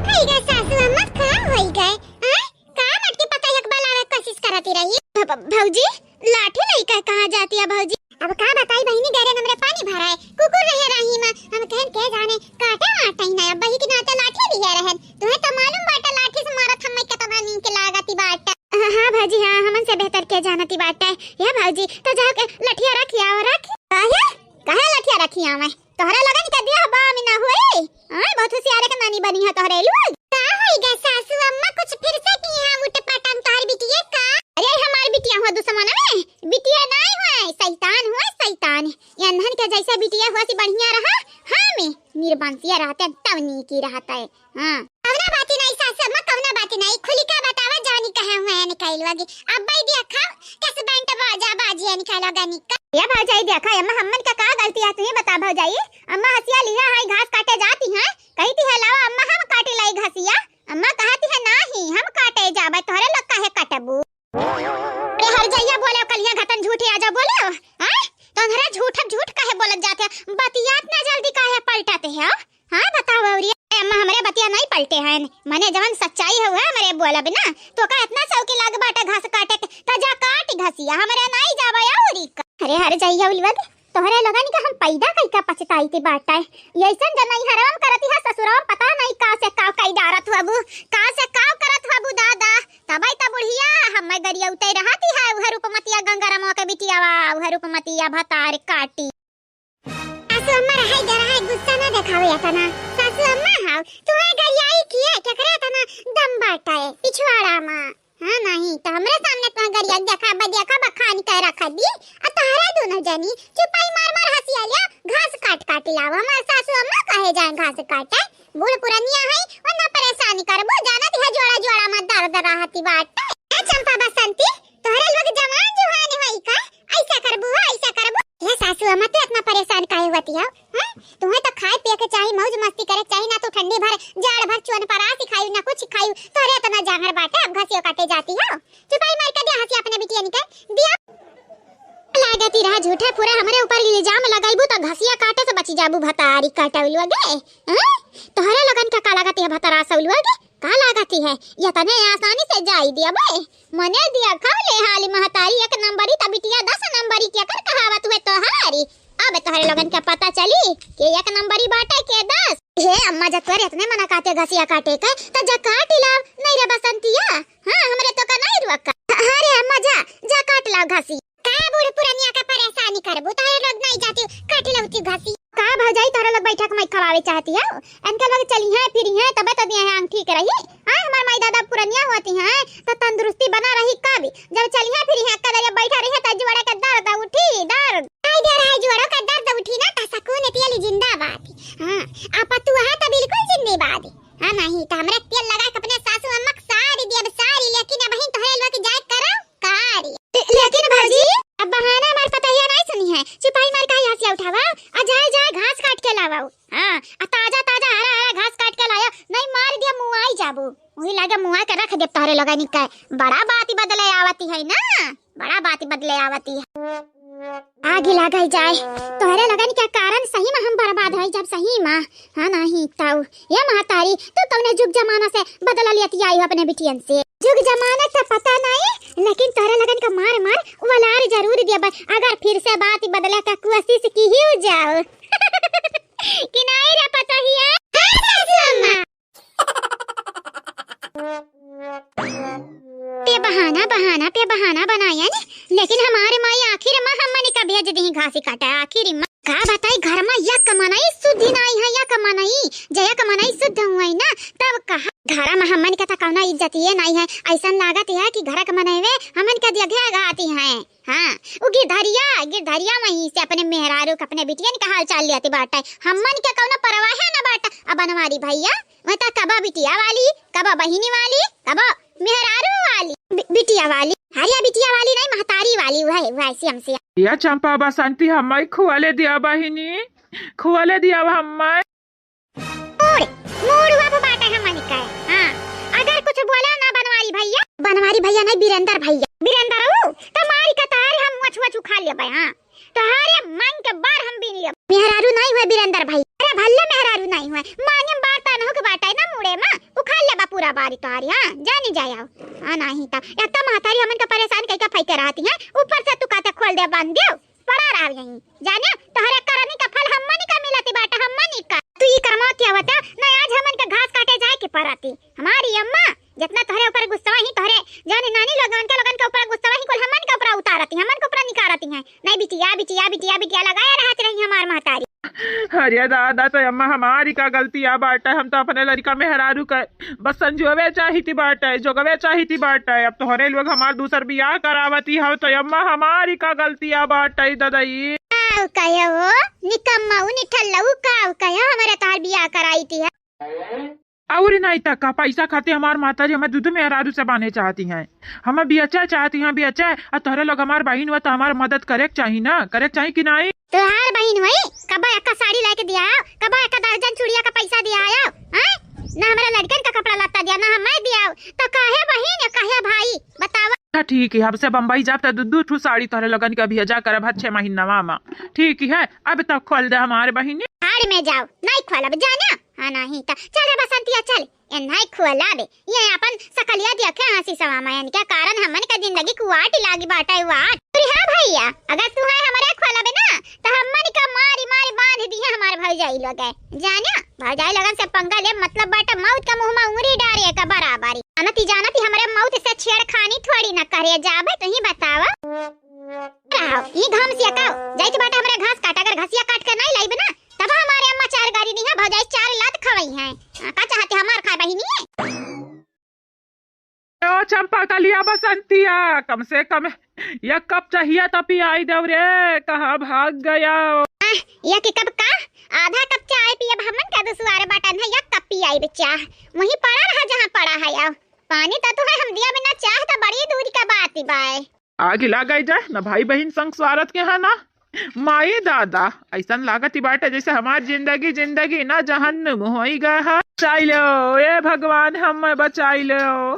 होई गए सासू अम्मा, का होई गए? आय, का मोटकी पतोहिया के बुलावे के कोशिश करती रही? भ-, भ-, भौजी, लाठी लइका कहाँ जाती है भौजी? अब का बताई बहिनी, गैरन हमरे पानी भराए, कुकुर रहे राही मा, हम कहन के जाने काटे वाटे ही ना, अब बही के नाते लाठी लिहे रहन। तुहे तो मालूम बाटे लाठी से मारत हमें कितना नीक लागती बाटे। हाँ, हाँ भौजी, हाँ, हमन से बेहतर के जानती बाटे। या भौजी, तो जाके लठिया रखी आओ, रखी। काहे? काहे लठिया रखी आवे? तोहरा लगन के दिया बा में ना होई? आय, बहुत होशियार के नानी बनी है तोहरे लोग। का होई गे सासू अम्मा, कुछ फिर से किए हैं उठ पटन तोहर बिटिया का? अरे हमार बिटिया हुआ दुश्मन में, बिटिया नाई हुआ, शैतान हुआ, शैतान। ये अनहन के जैसे बिटिया हुआ सी बढ़िया रहा, हाँ में निर्बंसिया रहते तब नीकी रहता है। हाँ। कौना बाती नाई सासू अम्मा, कौना बाती नाई, खुली का बतावा जानी कहे हुए हैं निकाल वागी। अब भाई दिया खाओ, कस बैंड बाजा बाजिया निकालो गानी का। या भौजाई देखा, अम्मा हमन का का गलती है, तू ही बता भौजाई। अम्मा हंसिया लिया है, घास काटे जाती हैं, कहती है लावा अम्मा हम काटे लाई घसिया। अम्मा कहती है नाही हम काटे जाबे, तोहरे लोग काहे कटबू? अरे हर जइया बोले कलिया घटन झूठे आ जा बोले, हैं? तोहरे झूठ झूठ काहे बोलत जाते, बतियात ना जल्दी काहे पलटते हो? हाँ, बताओ अउरी। ए, अम्मा, हमरे बतिया नहीं पलटे हैं। मने जवन सच्चाई है, उहे हमरे बोलब ना। तोका इतना शौकी लाग बाटे घास काटे के, त जा काट घसिया, हमरे नहीं जाबे अउरी का। अरे, हर जइया उलवा दे, तोहरे लोगन के हम पैदा कई का पछताई थी बाटे। ये ऐसन जनई हरवम करती है ससुरवा, पता नहीं का से का कई डारत हुआ बू, का से का करत हुआ बू दादा। तबई त बुढ़िया हमें गरिया उतई रहती है, उहे रूपमतिया गंगारामवा के बिटियावा, उहे रूपमतिया भतार काटी। सासू अम्मा, रहाई दे, रहाई, गुस्सा ना देखावे अतना। सासू अम्मा हाव, तुहे गरियाई किए, केकरे अतना दम बाटे पिछवाड़ा मा? हाँ, नहीं, तो हमरे सामने तुहे गरिया देखा, बा देखा, बखान के रख दी। आ तोहरे दोनों जनी चुपाई मार मार हंसिया लिया, घास काट काट लाओ। हमार सासू अम्मा कहे जाए घास काटे? बूढ़ पुरनिया है, वरना परेशानी करबो, जानत है जोड़ा जोड़ा मा दर्द रहती बाटे। ए चंपा बसंती, तोहरे लोग जवान जुहान होई का? ऐसा करबू हो, ऐसा करबू। हे सासू अम्मा, तू इतना परेशान काहे होती हो? हैं? तुम्हें तो खाए पिए के चाही, मौज मस्ती करे के चाही, ना तू ठंडी भर, जाड़ भर चुअन परासी खायू, ना कुछ खायू। तोहरे इतना जांगर बाटे, अब घसियो काटे जाती हो। चुपाई मार के दिया हंसी अपने बिटिया निकल दिया। लागती रहा झूठे पूरे हमरे ऊपर इल्जाम लगाइबू तो घसिया काटे से बची जाबू भतारी काटौलुआ गे। हैं? तोहरे लोगन का का लागती है भतारा सौलुआ गे? का लागती है? ये तने आसानी से जाई दिया बे। मने दिया खाओ ले हाली महतारी एक नंबरी त बिटिया दस नंबरी के कर कहावत हुए तोहारी। अब तोहरे लोगन के पता चली कि एक नंबरी बाटे के दस। हे अम्मा, जब तोरे इतने मना काटे घसिया काटे के, त जा काट लाव, नहीं रे बसंतिया। हाँ, हमरे तो का नहीं रुआ का। अरे अम्मा, जा, जा काट लाव घसी। का बूढ़ पुरनिया के परेशानी करबू, तोहरे लोग नहीं जाती, काट लौती घसी। का भौजाई, तोहरे लोग बैठक में खवावे चाहती हो? इनके लोग चली हैं, फिरी हैं, तबे तो दिया है आंग ठीक रही। हाँ, हमार माई दादा पुरनिया हैं, तो तंदुरुस्ती बना रही कब? जब चलिया फिरिया कदरिया बैठा रही तो जोड़े के दर्द उठी, दर्द। आई दे रहा है जोड़ों का दर्द उठी ना, तो सुकून तेली जिंदाबाद। हाँ, आपा तू है तो बिल्कुल जिंदाबाद। हाँ, नहीं तो हमरा तेल लगा के अपने सासू अम्मा के सारी दिया, सारी, लेकिन अब ही तोहरे लोग जाए करो कारी। ले-, लेकिन भौजी, अब बहाना हमार पतोहिया नहीं सुनी है, चुपाई मार का हंसिया उठावा, आ जाए, जाए घास काट के लावा। हाँ, आ ताजा, ताजा हरा, हरा घास काट के लाया, नहीं मार दिया मुआई जाबू। वही लागे मुआ के रख दे तोहरे लोगन के। बड़ा बात बदले आवती है ना, बड़ा बात बदले आवती है। आगी लागल जाए, तोहरे लोगन के कारण सही में हम बर्बाद होई जब सही में। हाँ नहीं ताऊ, ये महतारी, तू कौने जुग जमाना से बदला लेती आई हो अपने बिटियन से? जुग जमाना का पता नहीं, लेकिन तोहरे लोगन का मार मार वलार जरूर दिया बस, अगर फिर से बात बदले का कोशिश की ही जाओ। कि नहीं रे पतोहिया? हाँ, सासू अम्मा। पे बहाना, बहाना पे बहाना बनाया ने, लेकिन हमारे माई आखिर में हमनी का भेज दी घासी काटा। आखिर में का बताई, घर में यक मनई सुद्ध नहीं है, यक मनई, जे यक मनई सुद्ध हुए ना, तब कहा घर में हमन के तो कौनो इज्जतिये नहीं है। ऐसन लागत है कि घर के मनई वे हमन के जगह गाती हैं। हाँ, उ गिरधरिया, गिरधरिया वहीं से अपने मेहरारू के, अपने बिटियन के हाल चाल लियाती बाटे। हमन के कौनो परवाह न बाटे। अब बनवारी भैया, वह तो कबो बिटिया वाली, कबो बहिनी वाली, कबो मेहरारू वाली, बि-, बिटिया वाली। अरे बिटिया वाली नहीं, महतारी वाली, वह, वह श्याम से। या चंपा बसंती, हम्मै खुआले दिया बहिनी, खुआले दिया हम्मै। मूड़, मूड़ हुआ पे बाटे हमनी का। हाँ, अगर कुछ बोला ना बनवारी भैया, बनवारी भैया नहीं, बीरेंद्र भैया, बीरेंद्र ऊ, तो मारी का तार हम वच वच उखाड़ लेबे। हाँ, तोहरे मांग के बार हम बीन लेब। मेहरारू नहीं हुए बीरेंद्र भैया, अरे भल्ले मेहरारू नहीं हुए, मांगे में बार तानहु के बाटे ना मुड़े में, उखाड़ लेबा पूरा बारी तोहरी। हाँ, जानी जाया। हाँ, नहीं तो एक तो महतारी हमन के परेशान कई का फैके रहती है, ऊपर से तू कहते खोल दे, बांध दियो। पड़ा रहा यहीं। जाने, तोहरे करनी का फल हम्मनी का मिलती बाटे, हम्मनी का। तू ई करमवा क्या बता, ना आज हमन के घास काटे जाए के परती। हमारी अम्मा, जितना तोहरे ऊपर गुस्सा ही, तोहरे जाने नानी लोगन के, लोगन के ऊपर गुस्सा ही, कुल हमन के ऊपर उतारती, हमन के ऊपर निकारती हैं। नहीं बिटिया, बिटिया, बिटिया, बिटिया लगाए रहत रही हमार महतारी। अरे दादा, तो अम्मा हमारी का गलती आ बाटे, हम तो अपने लड़का मेहरारू का बस संजोवे चाहिती बाटे, जोगवे चाहिती बाटे। अब तोहरे लोग हमार दूसर बियाह करावती हव, तो अम्मा हमारी का गलतिया बाटे ददई? काव कहे हो, निकम्मा उ निठल्ला उ काव कहे हमरे तोहर बियाह कराईती है? और नहीं तक का, पैसा खातिर हमार माता जी हमें दूध मेहरारू से बांधे चाहती हैं, हमें बियचा चाहती हैं, बियचा। और तोहरे लोग हमार बहिन हुआ तो हमार मदद करे के चाही ना, करे के चाही कि नहीं? तोहार बहिन होई, कबो एक साड़ी लाके दिया आओ, कबो एक दर्जन चूड़िया का पैसा दिया आओ, हैं? ना हमरा लड़कन का कपड़ा लत्ता दिया, ना हमें दिया आओ, तो काहे बहिन या काहे भाई, बतावा? अच्छा ठीक है, अब से बम्बई जाब त दू दू ठू साड़ी तोहरे लोगन के भेजा करब हर छह महीनवा में, ठीक है? अब तो खोल दे हमारे बहिनी। भाड़ में जाओ, नहीं खोलब जाना। हाँ नहीं तो चल रे बसंतिया चल, ए नहीं खोलाबे, ये अपन सकलिया देखे हंसी सवा मायन के कारण हमन के जिंदगी कुआट लागी बाटे वाट। अरे हाँ भैया, अगर तू है हमरे खोलाबे ना, तो हमन का मारी मारी बांध दी है हमारे भौजाई लोग है। जाना, भौजाई लोगन से पंगा ले मतलब बाटे मौत का मुंह में उंगली डारे का बराबरी। जानती जानती हमरे मौत से छेड़खानी थोड़ी ना करे जाबे, तू ही बतावा। रहो, ई घाम से अकाओ, जाइत बाटे हमरे घास काट, अगर घसिया काट के नहीं लाइबे ना, तब हमारे अम्मा चार गारी दी है, भौजाई चार लात खवई है। हाँ, का चाहते हमार खाए बहिनी है? ओ चंपा कलिया बसंतिया, कम से कम एक कप चाहिए तो पियाई देव रे, कहाँ भाग गया? आह, एक कप का? आधा कप चाय पियब हमन का दुसवार बाटन है, एक कप पियाई बे चाह। वहीं पड़ा रहा जहाँ पड़ा है। आओ, पानी तो, तो है, हम दिया बिना चाह तो बड़ी दूर का बात ही बाय। आग लाग जाए ना भाई बहिन संग स्वारथ के है ना। माई दादा, ऐसन लागत ही बाटे जैसे हमार जिंदगी, जिंदगी ना जहन्नुम होई गए है। बचाई लो, ए भगवान, हमें बचाई लो।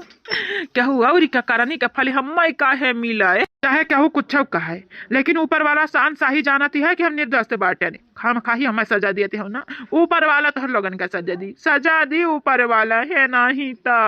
केहू और का करनी के फल हमें काहे मिले? चाहे केहू कुछ कहे, लेकिन ऊपर वाला शान शाही जानती है कि हम निर्दोष बाटे। खामखाही हमें सजा दिए हो ना, ऊपर वाला तोहर लोगन का सजा दी, सजा दी ऊपर वाला है, नहीं तो।